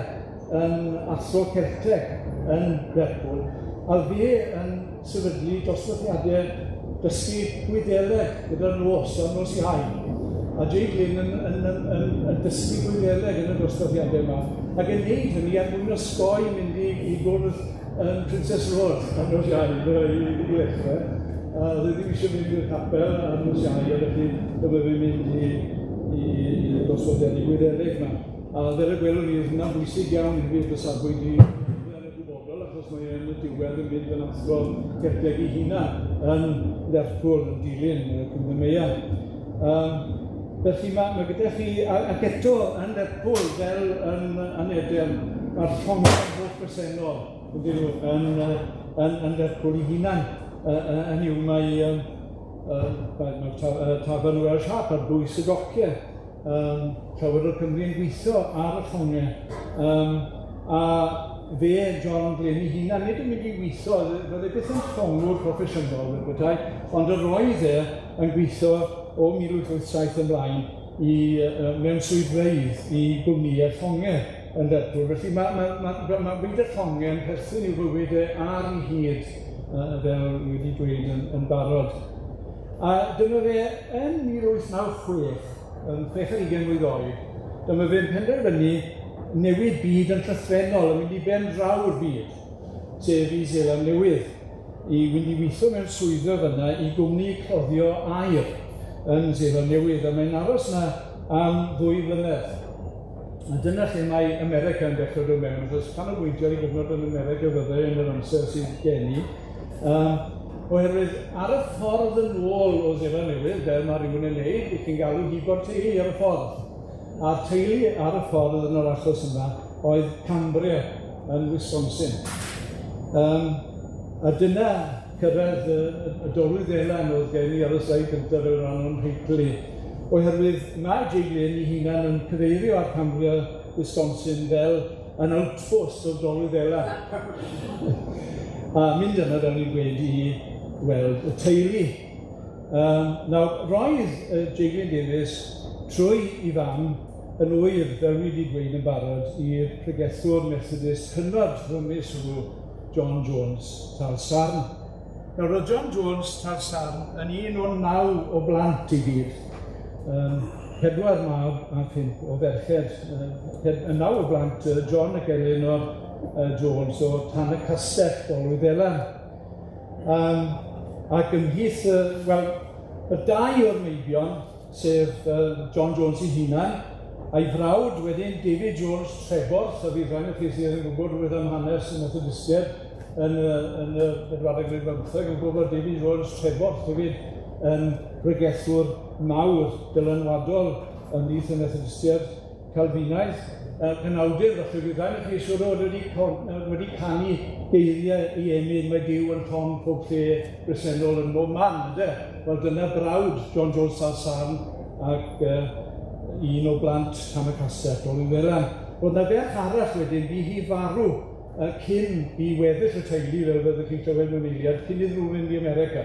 Speaker 2: yn athro Celteg yn Lerpwl, a fe yn sefydlu dosbarthiadau dysgu Gwyddeleg gyda'r nos, ar nos Iau. A J. Glyn yn dysgu Gwyddeleg yn y dosbarthiadau yma, ac yn neud hynny er mwyn osgoi mynd i gwrdd yn Princess Road ar nos Iau i ddechrau. A oedd e ddim eisiau mynd i'r capel ar nos Iau, a felly dyma fe'n mynd i dosbarthiadau Gwyddeleg yma. A fel y gwelwn ni, oedd hwnna'n bwysig iawn i fi o safbwynt i yn y achos mae yn y diwedd yn mynd yn athro Celteg ei hunan yn Lerpwl yn dilyn Cwm Meia. Felly mae gyda chi, ac eto yn Lerpwl fel yn Edern, mae'r llongau holl bresennol yn Lerpwl ei hunan. Hynny yw, mae tafarn Welsh Harp ar bwys y dociau. Llawer o'r Cymry yn gweithio ar y llongau. A fe, John Glyn ei hunan, nid yn mynd i weithio, roedd e byth yn llongwr proffesiynol, fel petai, ond yr oedd e yn gweithio o 1887 ymlaen mewn swyddfeydd i gwmnïau llongau yn Lerpwl. Felly mae byd y llongau yn perthyn i'w fywyd e ar ei hyd, fel wedi dweud yn barod. A dyma fe yn 1896, yn 26 mlwydd oed, dyma fe'n penderfynu newid byd yn llythrennol, yn mynd i ben draw'r byd, sef i Seland Newydd, i fynd i weithio mewn swyddfa fyna i gwmni cloddio aur yn Seland Newydd, a mae'n aros yna am 2 flynedd. A dyna lle mae America yn dechrau dod mewn, achos canolbwyntio ar ei gyfnod yn America fyddai yn yr amser sydd gen i, oherwydd ar y ffordd yn ôl o Seland Newydd, fel mae rhywun yn neud, i chi'n galw hibo'r teulu ar y ffordd. A'r teulu ar y ffordd yn yr achos yma oedd Cambria yn Wisconsin. A dyna cyrraedd y Dolwyddelan oedd gen i ar y sleid gyntaf fel rhan o'n nheitl i. Oherwydd mae J. Glyn ei hunan yn cyfeirio at Cambria, Wisconsin fel yn outpost o Dolwyddelan. A mynd yna, fel ni'n gweud, i weld y teulu. Nawr, roedd J. Glyn Davies trwy i fam yn ŵyr, fel wi wedi dweud yn barod, i'r pregethwr Methodist hynod rymus hwnnw, John Jones Talsarn. Nawr, roedd John Jones Talsarn yn un o 9 o blant i gyd. 4 mab a 5 o ferched. 9 o blant, John ac Eleanor Jones o Tan y Castell, Dolwyddelan. Ac ymhlith, wel, y 2 o'r meibion, sef John Jones ei hunan, a'i frawd wedyn David Jones Treborth, a fydd rhai o chi sydd yn gwybod rhywbeth am hanes y Methodistiaid yn y bedwaredd ganrif ar bymtheg, yn gwybod bod David Jones Treborth hefyd yn bregethwr mawr dylanwadol ymhlith y Methodistiaid Calfinaidd, yn awdur, falle fydd rhai o chi siŵr o fod wedi canu geiriau i emyn, mae Duw yn llond pob lle bresennol yn bob man, ynde? Wel, dyna brawd John Jones Talsarn ac un o blant Tan y Castell, Dolwyddelan. Roedd 'na ferch arall wedyn, bu hi farw cyn i weddill y teulu, fel fyddwch chi'n clywed mewn eiliad, cyn iddyn nhw fynd i America.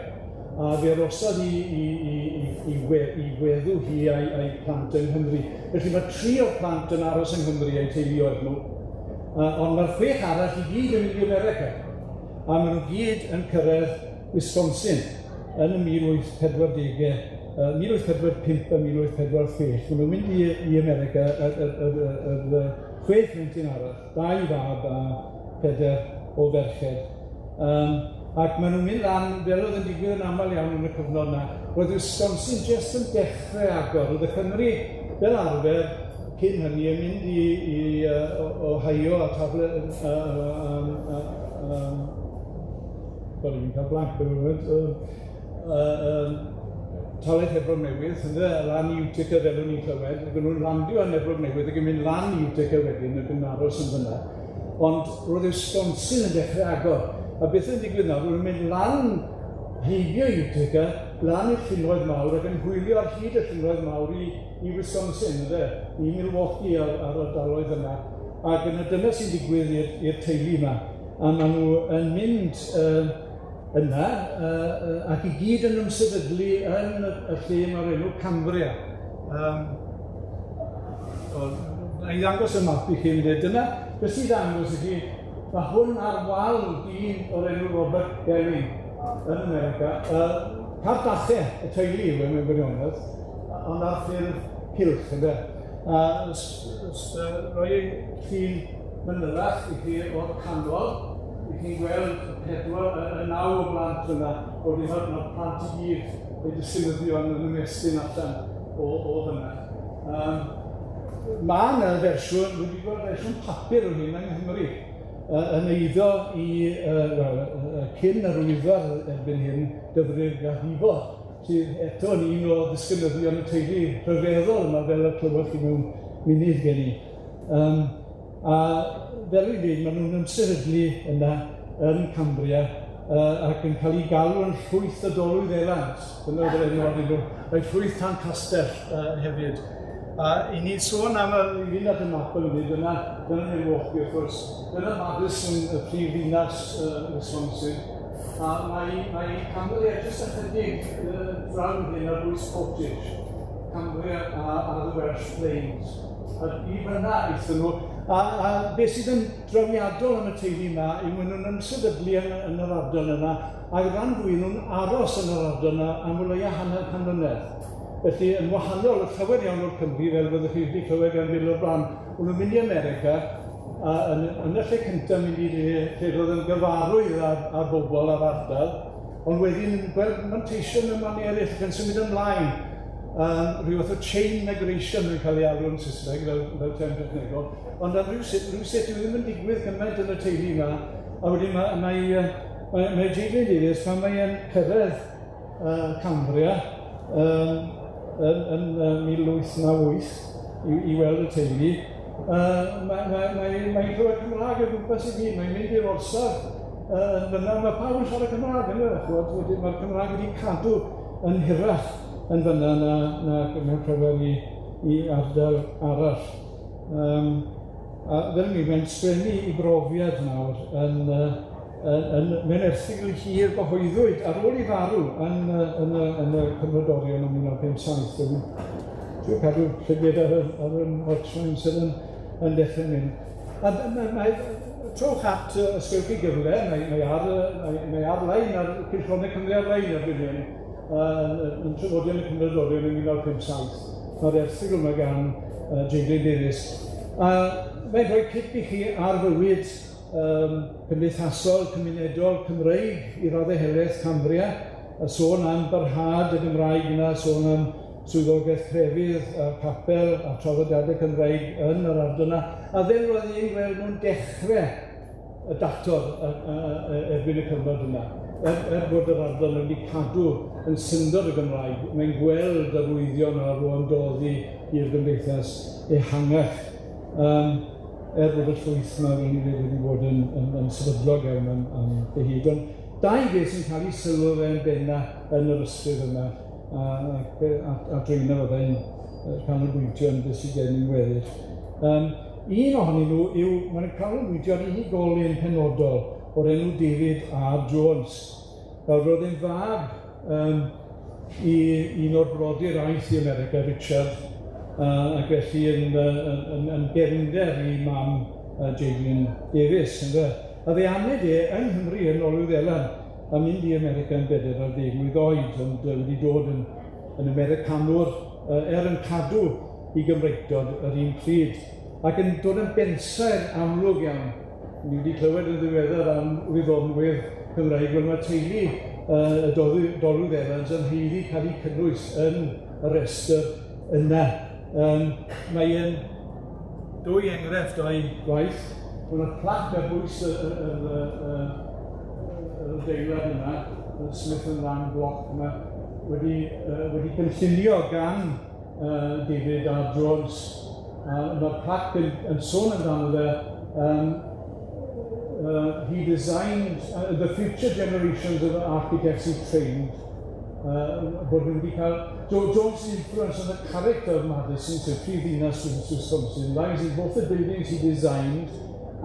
Speaker 2: A fe arosodd i weddw hi a'i plant yng Nghymru. Felly mae 3 o'r plant yn aros yng Nghymru a'u teuluoedd nhw, ond mae'r 6 arall i gyd yn mynd i America. A maen nhw gyd yn cyrraedd Wisconsin yn y 1840au, 1845 a 1846. Maen nhw'n mynd i America yr 6 plentyn arall, 2 fab a 4 o ferched. Ac maen nhw'n mynd lan, fel oedd yn digwydd yn aml iawn yn y cyfnod yna, roedd Wisconsin jyst yn dechrau agor. Roedd y Cymry, fel arfer, cyn hynny, yn mynd i Ohio a tafle... Sorry, fi'n cael blank ar y foment. Talaith Efrog Newydd, ynde, lan i Utica fel o'n i'n clywed, ac o'n nhw'n landio yn Efrog Newydd ac yn mynd lan i Utica wedyn ac yn aros yn fyna. Ond roedd Wisconsin yn dechrau agor. A beth yn digwydd nawr, roedd nhw'n mynd lan heibio Utica, lan i'r llynnoedd mawr ac yn hwylio ar hyd y llynnoedd mawr i Wisconsin, ynde, i Milwaukee a'r ardaloedd yna. Ac yna dyna sy'n digwydd i'r teulu yma. A maen nhw yn mynd yna ac i gyd yn ymsefydlu yn y lle mae'r enw Cambria. Na i ddangos y map i chi, dyna beth sy'n ddangos i chi, mae hwn ar wal dyn o'r enw Robert Gelling yn America. Cardache y teulu yw e mewn gwirionedd, ond ar ffurf cylch, ynde. A roi llun manylach i chi o'r canol, i chi'n gweld y 4, y 9 o blant yna, o'r un mae'r plant i gyd eu disgynyddion yn ymestyn allan o fyna. Mae yna fersiwn, wedi gweld fersiwn papur o hyn yng Nghymru, yn eiddo i, cyn yr wyddor erbyn hyn, Dyfrig a Rhifo, sydd eto yn un o ddisgynyddion y teulu rhyfeddol yma, fel y clywoch chi mewn munud gen i. A fel i'n dweud, maen nhw'n ymsefydlu yna yn Cambria ac yn cael ei galw yn llwyth y Dolwyddelan. Dyna oedd yr enw arnyn nhw. Mae llwyth Tan Castell hefyd. A i ni sôn am y fynd at y map yn unig, dyna Milwaukee wrth gwrs. Dyna Madison, y prif ddinas Wisconsin. A mae Cambria jyst ychydig draw hyn ar bwys Portage. Cambria a the Welsh Plains. A i fyna aethon nhw. A beth sydd yn drawiadol am y teulu yma yw maen nhw'n ymsefydlu yn yr ardal yna, a'i ran fwy nhw'n aros yn yr ardal yna am o leia 150 mlynedd. Felly, yn wahanol, y llawer iawn o'r Cymry, fel fyddwch chi wedi clywed gan Bill o'r blaen, o'n nhw'n mynd i America, a yn y lle cyntaf mynd i le lle roedd yn gyfarwydd â'r bobl a'r ardal, ond wedyn yn gweld manteision mewn mannau eraill ac yn symud ymlaen. Rhyw fath o chain migration yn cael ei alw yn Saesneg fel term technegol, ond am rywsut dyw e ddim yn digwydd gymaint yn y teulu yma, a wedyn mae J. Glyn Davies, pan mae'n cyrraedd Cambria yn 1898 i weld y teulu, mae'n clywed Cymraeg o gwmpas i gyd, mae'n mynd i'r orsaf yn fyna, mae pawb yn siarad Cymraeg yn y chwod, mae'r Cymraeg wedi cadw yn hirach yn fyna na mewn rhyfel i ardal arall. A fel mi, mae'n sgwennu 'i brofiad nawr yn yy yn yn mewn erthygl hir gyhoeddwyd ar ôl 'i farw yn yy yn y yn y Cymmrodorion ym 1957. Dwi'n trio cadw llyged ar y ar 'yn watsh ma' amser yn yn dechre mynd. A mae mae trowch at os gewch chi gyfle, mae mae ar y mae mae ar-lein ar Cylchgronau Cymru ar-lein erbyn hyn, yn yn Traddodion y Cymmrodorion yn 1957. Ma'r erthygl 'ma gan Jay Glyn Davies. A mae'n rhoi cip i chi ar fywyd yym cymdeithasol, cymunedol, Cymreig i raddau helaeth Cambria, a sôn am barhad y Gymraeg yna, sôn am swyddogaeth crefydd, y capel a traddodiadau Cymreig yn yr ardal yna, a fel roedd ni'n gweld nhw'n dechrau y datod erbyn y cyfnod yna. Er bod yr ardal wedi cadw yn syndod y Gymraeg, mae'n gweld arwyddion ar ymdoddi i'r gymdeithas ehangach. Er bod y llwyth yma, fel ni'n dweud, wedi bod yn yn yn sefydlog iawn am am gyhyd. Ond dau beth sy'n cael ei sylw fe'n benna yn yr ysgrif yma, a ac a a dreina fyddai'n canolbwyntio yn beth sydd gen i'n weddill. Un ohonyn nhw yw, mae'n canolbwyntio ar unigolyn penodol o'r enw David R Jones. Nawr, roedd e'n fab i un o'r brodyr aeth i America, Richard, ac felly yn yn yn yn gefnder i mam Jay Glyn Davies, ynde. A fe aned e yng Nghymru yn Nolwyddelan, a mynd i America yn bedair ar ddeg mlwydd oed, ond wedi dod yn yn Americanwr, er yn cadw i Gymreictod yr un pryd, ac yn dod yn bensaer amlwg iawn. Ni wedi clywed yn ddiweddar am wyddonwyr Cymraeg, wel mae teulu y Dolwydd Evans yn haeddu cael eu cynnwys yn y rhestr yna. Mae e'n dwy enghraifft o'i gwaith. Mae yna plac ar bwys y, y, y, y, yr adeilad yna, y Smith and Lamb block yma, wedi, wedi gynllunio gan David R Jones. Mae'r plac yn yn sôn amdano fe, he designed the future generations of architects he trained, bod nhw wedi cael, Jones' influence on the character of Madison, sef prif ddinas Wisconsin, lies in both the buildings he designed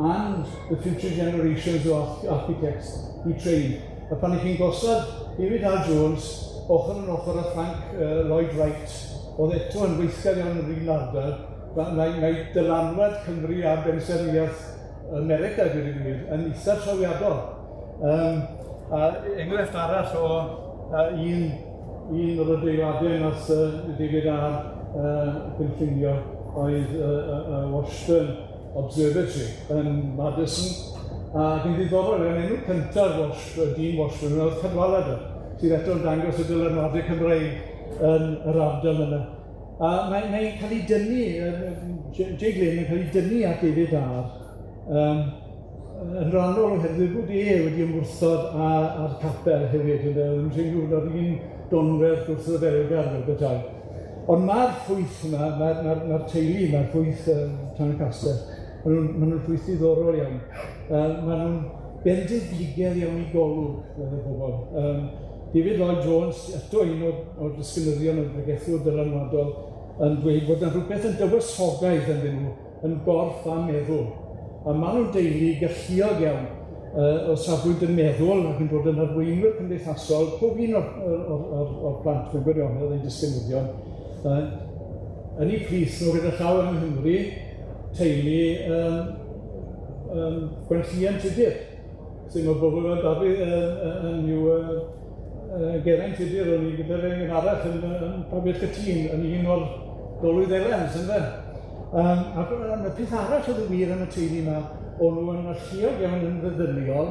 Speaker 2: and the future generations of architects he trained. A pan 'ych chi'n gosod David R Jones ochr yn ochr â Frank Lloyd Wright, oedd eto yn weithgar iawn yn yr un ardal, mae mae dylanwad Cymru ar bensaernïaeth America, dweud y gwir, yn eitha trawiadol. A enghraifft arall o un un o'r adeiladau nath David R gynllunio oedd y Washburn Observatory yn Madison, ac yn ddiddorol iawn, enw cyntaf Wash-, dyn Washburn oedd Cadwaladr, sydd eto yn dangos y dylanwadau Cymreig yn yr ardal yna. A mae mae'n cael ei dynnu, Jay Glyn yn cael ei dynnu at David R, yn rhannol oherwydd bod e wedi ymwrthod â'r capel hefyd, ynde, oedd yn rhyw o'r un donfedd gwrthryfelgar fel petai. Ond ma'r llwyth yma, ma'r ma'r ma'r teulu, ma'r llwyth Tan y Castell, ma' nw'n ma' nw'n llwyth diddorol iawn. Ma' nw'n bendefiger iawn i golwg, fel y bobol. David Lloyd Jones, eto un o'r o'r disgynyddion o'r bregethwr dylanwadol, yn dweud bod 'na rhywbeth yn dywysogaidd ynddyn nhw, yn gorff a meddwl. A ma' nw'n deulu galluog iawn o safbwynt y meddwl ac yn dod yn arweinwyr cymdeithasol, pob un o'r o'r o'r o'r plant mewn gwirionedd ein disgynyddion, yn eu plith nhw gyda llaw yng Nghymru, teulu Gwenllian Tudur, sy'n o bobl fel Dafydd yn yw Geraint Tudur, o'n i gyda fe yn gynharach yn yn Pabell Cytûn, yn un o'r Dolwydd Evans, ynde? Ac y peth arall oedd yn wir am y teulu 'ma, o'n nhw yn alluog iawn yn feddyliol,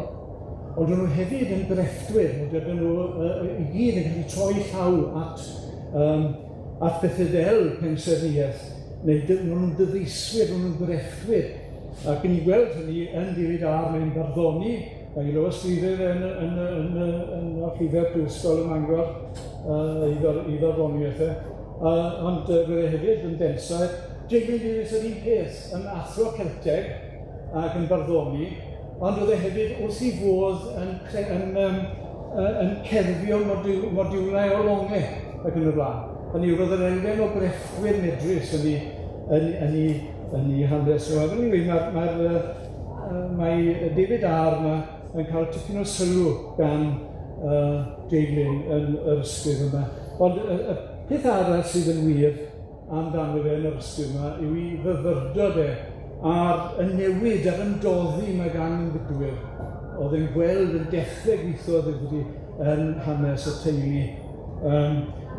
Speaker 2: ond o'n nhw hefyd yn grefftwyr, ond oedden nhw i gyd yn gallu troi llaw at at bethe fel pensaernïaeth, neu o'n nhw'n dyfeiswyr, o'n nhw'n grefftwyr, ac ni'n gweld hynny yn David R. Mae'n barddoni, mae ei lawysgrifau fe yn yn yn yn archifau'r Brifysgol ym Mangor, ei ei farddoniaeth e. Ond roedd e hefyd yn bensaer. Jay Glyn Davies yr un peth, yn athro Celteg ac yn barddoni, ond oedd e hefyd wrth ei fodd yn yn yym yn cerfio modiwlau o longe ac yn y blaen. Hynny yw, roedd yr elfen o grefftwyr medrus yn 'u yn yn 'u yn ei hanes nhw. A fel ni'n gweud, mae David R yma yn cael tipyn o sylw gan J. Glyn yn yr ysgrif yma. Ond y peth arall sydd yn wir amdano fe yn yr ysgrif yma yw i fyfyrdod e ar y newid a'r ymdoddi mae gan ymfudwyr. Oedd e'n gweld yn dechrau gweithio ddifri yn hanes y teulu.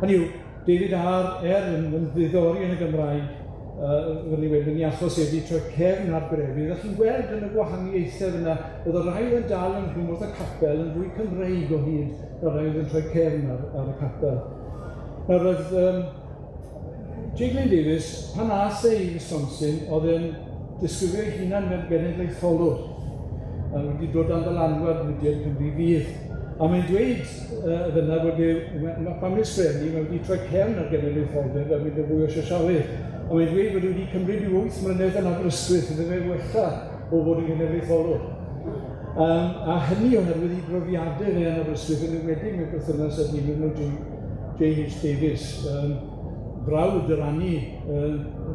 Speaker 2: Hynny yw, David R. Er yn ddiddori yn y Gymraeg, fel i wedi, yn ei achos wedi troi cefn ar grefydd, a chi'n gweld yn y gwahaniaethau yna, oedd y rhai yn dal yn rhwng wrth y capel yn fwy Cymreig o hyd na'r rhai oedd yn troi cefn ar y capel. Nawr oedd J. Glyn Davies, pan ath e i Wisconsin, oedd e'n disgrifio ei hunan fel genedlaetholwr, a wedi dod dan ddylanwad mudiad Cymru Fydd. A mae'n dweud fyna bod e, pan mae'n sgrifennu, mae wedi troi cefn ar genedlaetholdeb a mynd yn fwy o sosialydd. A mae'n dweud bod e wedi cymryd rhyw 8 mlynedd yn Aberystwyth iddo fe wella o fod yn genedlaetholwr. A hynny oherwydd ei brofiadau fe yn Aberystwyth, yn enwedig mewn perthynas â dyn enw J.H. Davies, brawd yr Annie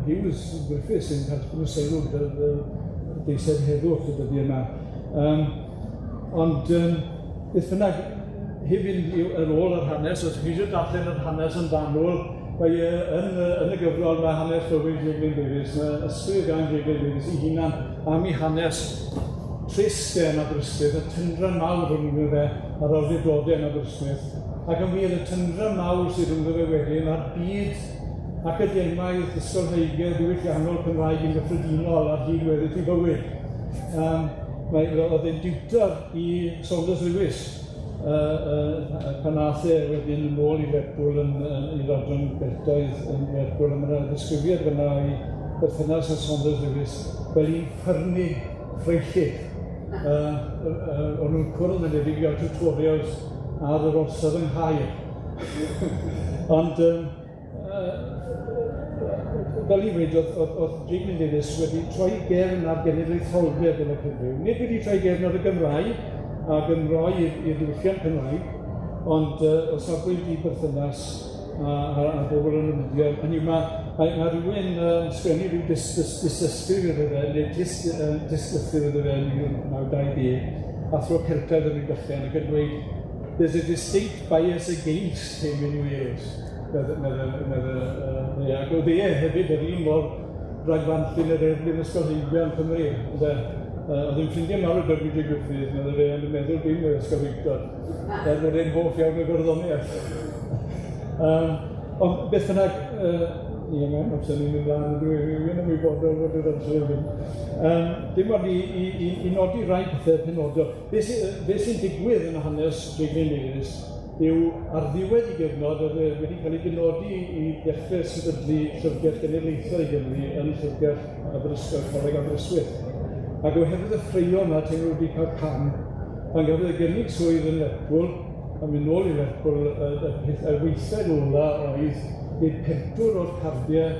Speaker 2: Hughes Griffiths sy'n cael tipyn o sylw gyda'r deiseb heddwch y dyddiau yma. Ond beth bynnag, heb fynd ar ôl yr hanes, os chi eisiau darllen yr hanes yn fanwl, mae yn y gyfrol mae hanes bywyd J. Glyn Davies, mae ysgrif gan J. Glyn Davies ei hunan am ei hanes trist e yn Aberystwyth, y tyndra mawr rhwng fe a'r awdurdodau yn Aberystwyth, ac yn wir y tyndra mawr sydd rhwngddo fe wedyn a'r byd academaidd, ysgolheigedd, diwylliannol Cymraeg yn gyffredinol ar hyd weddill ei fywyd. Oedd e'n diwtor i Saunders Lewis pan ath e wedyn yn ôl i Lerpwl i adran Geltaidd yn Lerpwl, a mae yna ddisgrifiad fyna o'i berthynas â Saunders Lewis fel un ffyrnig ffreullyd. O'n nhw'n cwrdd yn debyg i gael tutorials ar yr orsaf yng Nghaer. Ond fel i weud, oedd J. Glyn Davies wedi troi gefn ar genedlaetholdeb yn y cyfryw. Nid wedi troi gefn ar y Gymraeg a Gymroi i'r diwylliant Cymraeg, ond o safbwynt i berthynas a bobl yn y mudiad. Hynny yw, mae rhywun yn sgwennu rhyw dystysgrif iddo fe, neu dystlythyr iddo fe yn 1920, athro Celtaidd yn Rhydychen, ac yn dweud, "There's a distinct bias against him in Wales." Ac oedd e hefyd yr un mor ragfarnllyd yr erlyn ysgolheigion Cymru. Oedd e'n ffrindiau mawr o W.J. Griffith, medde fe, ond yn meddwl dim o'r ysgolheictod, er bod e'n hoff iawn o gerddoriaeth. Ond beth bynnag, ie, mae'n amser ni'n mynd mlaen, dwi'n ymwybodol fod yr amser yn mynd. Dim ond i nodi rai pethau penodol. Be sy'n digwydd yn hanes J. Glyn Davies yw ar ddiwedd ei gyfnod, oedd e wedi cael ei benodi i ddechrau sefydlu Llyfrgell Genedlaethol i Gymru yn Llyfrgell Aberystwyth, Coleg Aberystwyth. Ac oherwydd y ffraeo yma, teimlo wedi cael cam, pan gafodd e gynnig swydd yn Lerpwl, a mynd nôl i Lerpwl, y weithred ola oedd gwneud pentwr o'r cardiau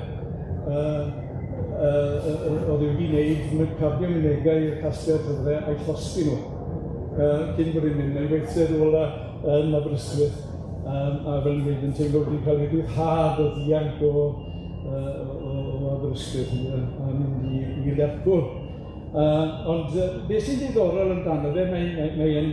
Speaker 2: oedd e wedi wneud, cardiau mynegai i'r casgliad llyfrau a'i llosgi nhw. Cyn bod e'n mynd, ei weithred ola yn Aberystwyth, a fel ni'n gweud, yn teimlo wedi cael ei ryddhad o ddianc o Aberystwyth a mynd i Lerpwl. Ond beth sy'n ddiddorol amdano fe, mae e yn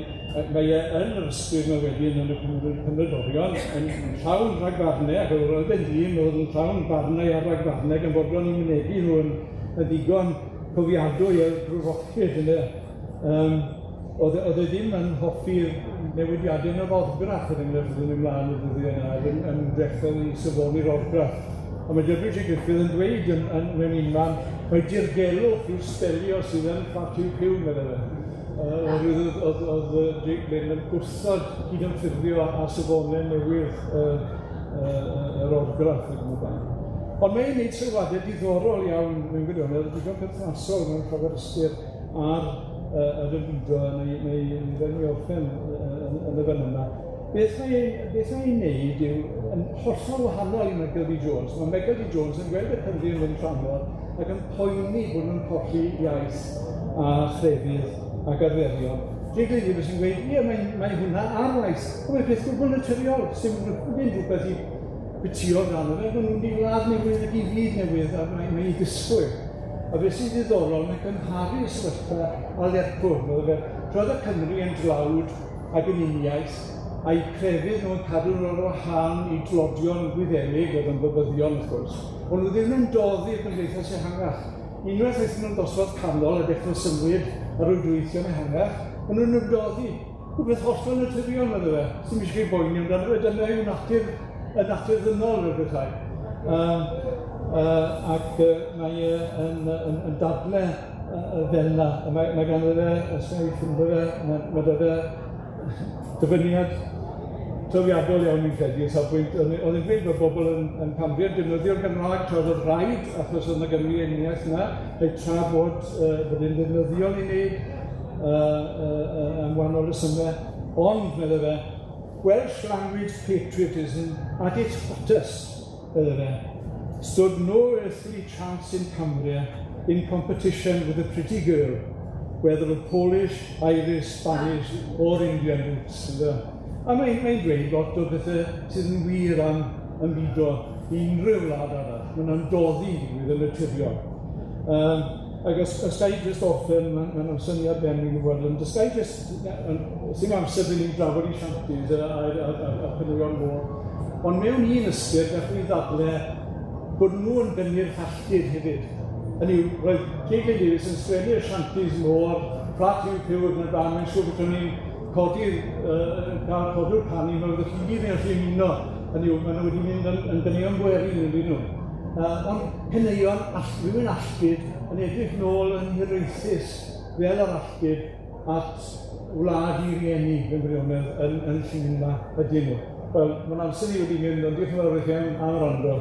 Speaker 2: yr ysgrif yma wedyn yn y Cymrodorion, yn llawn rhagfarnau, ac oedd e'n ddyn oedd yn llawn barnau a rhagfarnau, gan fodlon i mynegi nhw yn ddigon cofiadwy a brofoclyd yna. Oedd e ddim yn hoffi'r newidiadau yn yr orgraff, er enghraifft, oedd yn ymlaen y dyddiau yna, oedd yn ymdrechol i safoni'r orgraff. Ond mae W.J. Griffith yn dweud mewn un man, mae dirgelwch yw'r sbelio sydd yn Ffatw Cyw, meddai fe. Oherwydd oedd J. Glyn yn gwrthod cydymffurfio â safonau newydd yr orgraff ac yn y blaen. Ond mae'n gwneud sylwadau diddorol iawn mewn gwirionedd, digon perthnasol mewn llawer ystyr ar yr ymfudo neu ni orffen yn y fan yma. Beth mae'n wneud yw yn hollol wahanol i Michael D. Jones. Mae Michael D. Jones yn gweld y Cymry yn mynd tramor ac yn poeni bod nhw'n colli iaith a chrefydd ac arferion. J. Glyn Davies yn gweud, ie, mae hwnna ar waith. Ond mae'n peth gwbl naturiol, sy'n ddim rhywbeth i bytio amdano fe, maen nhw'n mynd i wlad newydd ac i fyd newydd, a mae'n ei ddisgwyl. A beth sy'n ddiddorol, mae'n cymharu y sefyllfa â Lerpwl. Meddwl fe, tra oedd y Cymry yn dlawd ac yn uniaith, a'i crefydd nhw'n cadw nhw ar wahân i dlodion Gwyddelig, oedd yn bobyddion wrth gwrs, ond nhw ddim yn doddi'r gymdeithas ehangach. Unwaith aethon nhw'n dosbarth canol a dechrau symud ar rwydweithio'n ehangach, maen nhw'n ymdoddi. Rhywbeth hollol naturiol, meddwl fe. Sy'n eisiau chi boeni amdano fe, dyna yw natur, y natur ddynol rhyw bethau. Ac mae e yn dadle fel yna. Mae ganddo fe, os ga i ffindo fe, mae 'da fe dyfyniad trawiadol iawn fi'n credu, o safbwynt, oedd e'n dweud bod bobl yn Cambria yn defnyddio'r Gymraeg tra oedd rhaid, achos oedd yna Gymru uniaith yna, rhaid tra bod bod e'n ddefnyddiol i wneud am wahanol resymau, ond, meddai fe, Welsh language patriotism at its hottest, meddai fe, stood no earthly chance in Cambria in competition with a pretty girl, whether of Polish, Irish, Spanish or Indian roots. A mae'n dweud lot o bethau sydd yn wir am ymfudo i unrhyw wlad arall. Mae'n ymdoddi'n digwydd yn naturiol. Ac os ga i jyst orffen, mae'n amser ni ar ben fi'n gwybod, ond os ga i jyst, sy'n amser dyn ni'n drafod i shanties a caneuon môr, ond mewn un ystyr, gallwn ni ddadle bod nhw yn gynnyrch alltud hefyd. Hynny yw, roedd J.J. Davies yn sgwennu'r shanties môr, Fflat Huw Puw ac yn y blaen, mae'n siŵr bod ni'n codi, cael codi'r canu, mae fyddwch chi gyd yn gallu ymuno. Hynny yw, maen nhw wedi mynd yn ganeuon gwerin yn nhw. Ond caneuon rhywun alltud yn edrych nôl yn hiraethus fel yr alltud at wlad i rieni mewn gwirionedd yn llun yma ydyn nhw. Wel, mae'n amser i wedi mynd, ond diolch yn fawr i chi am wrando.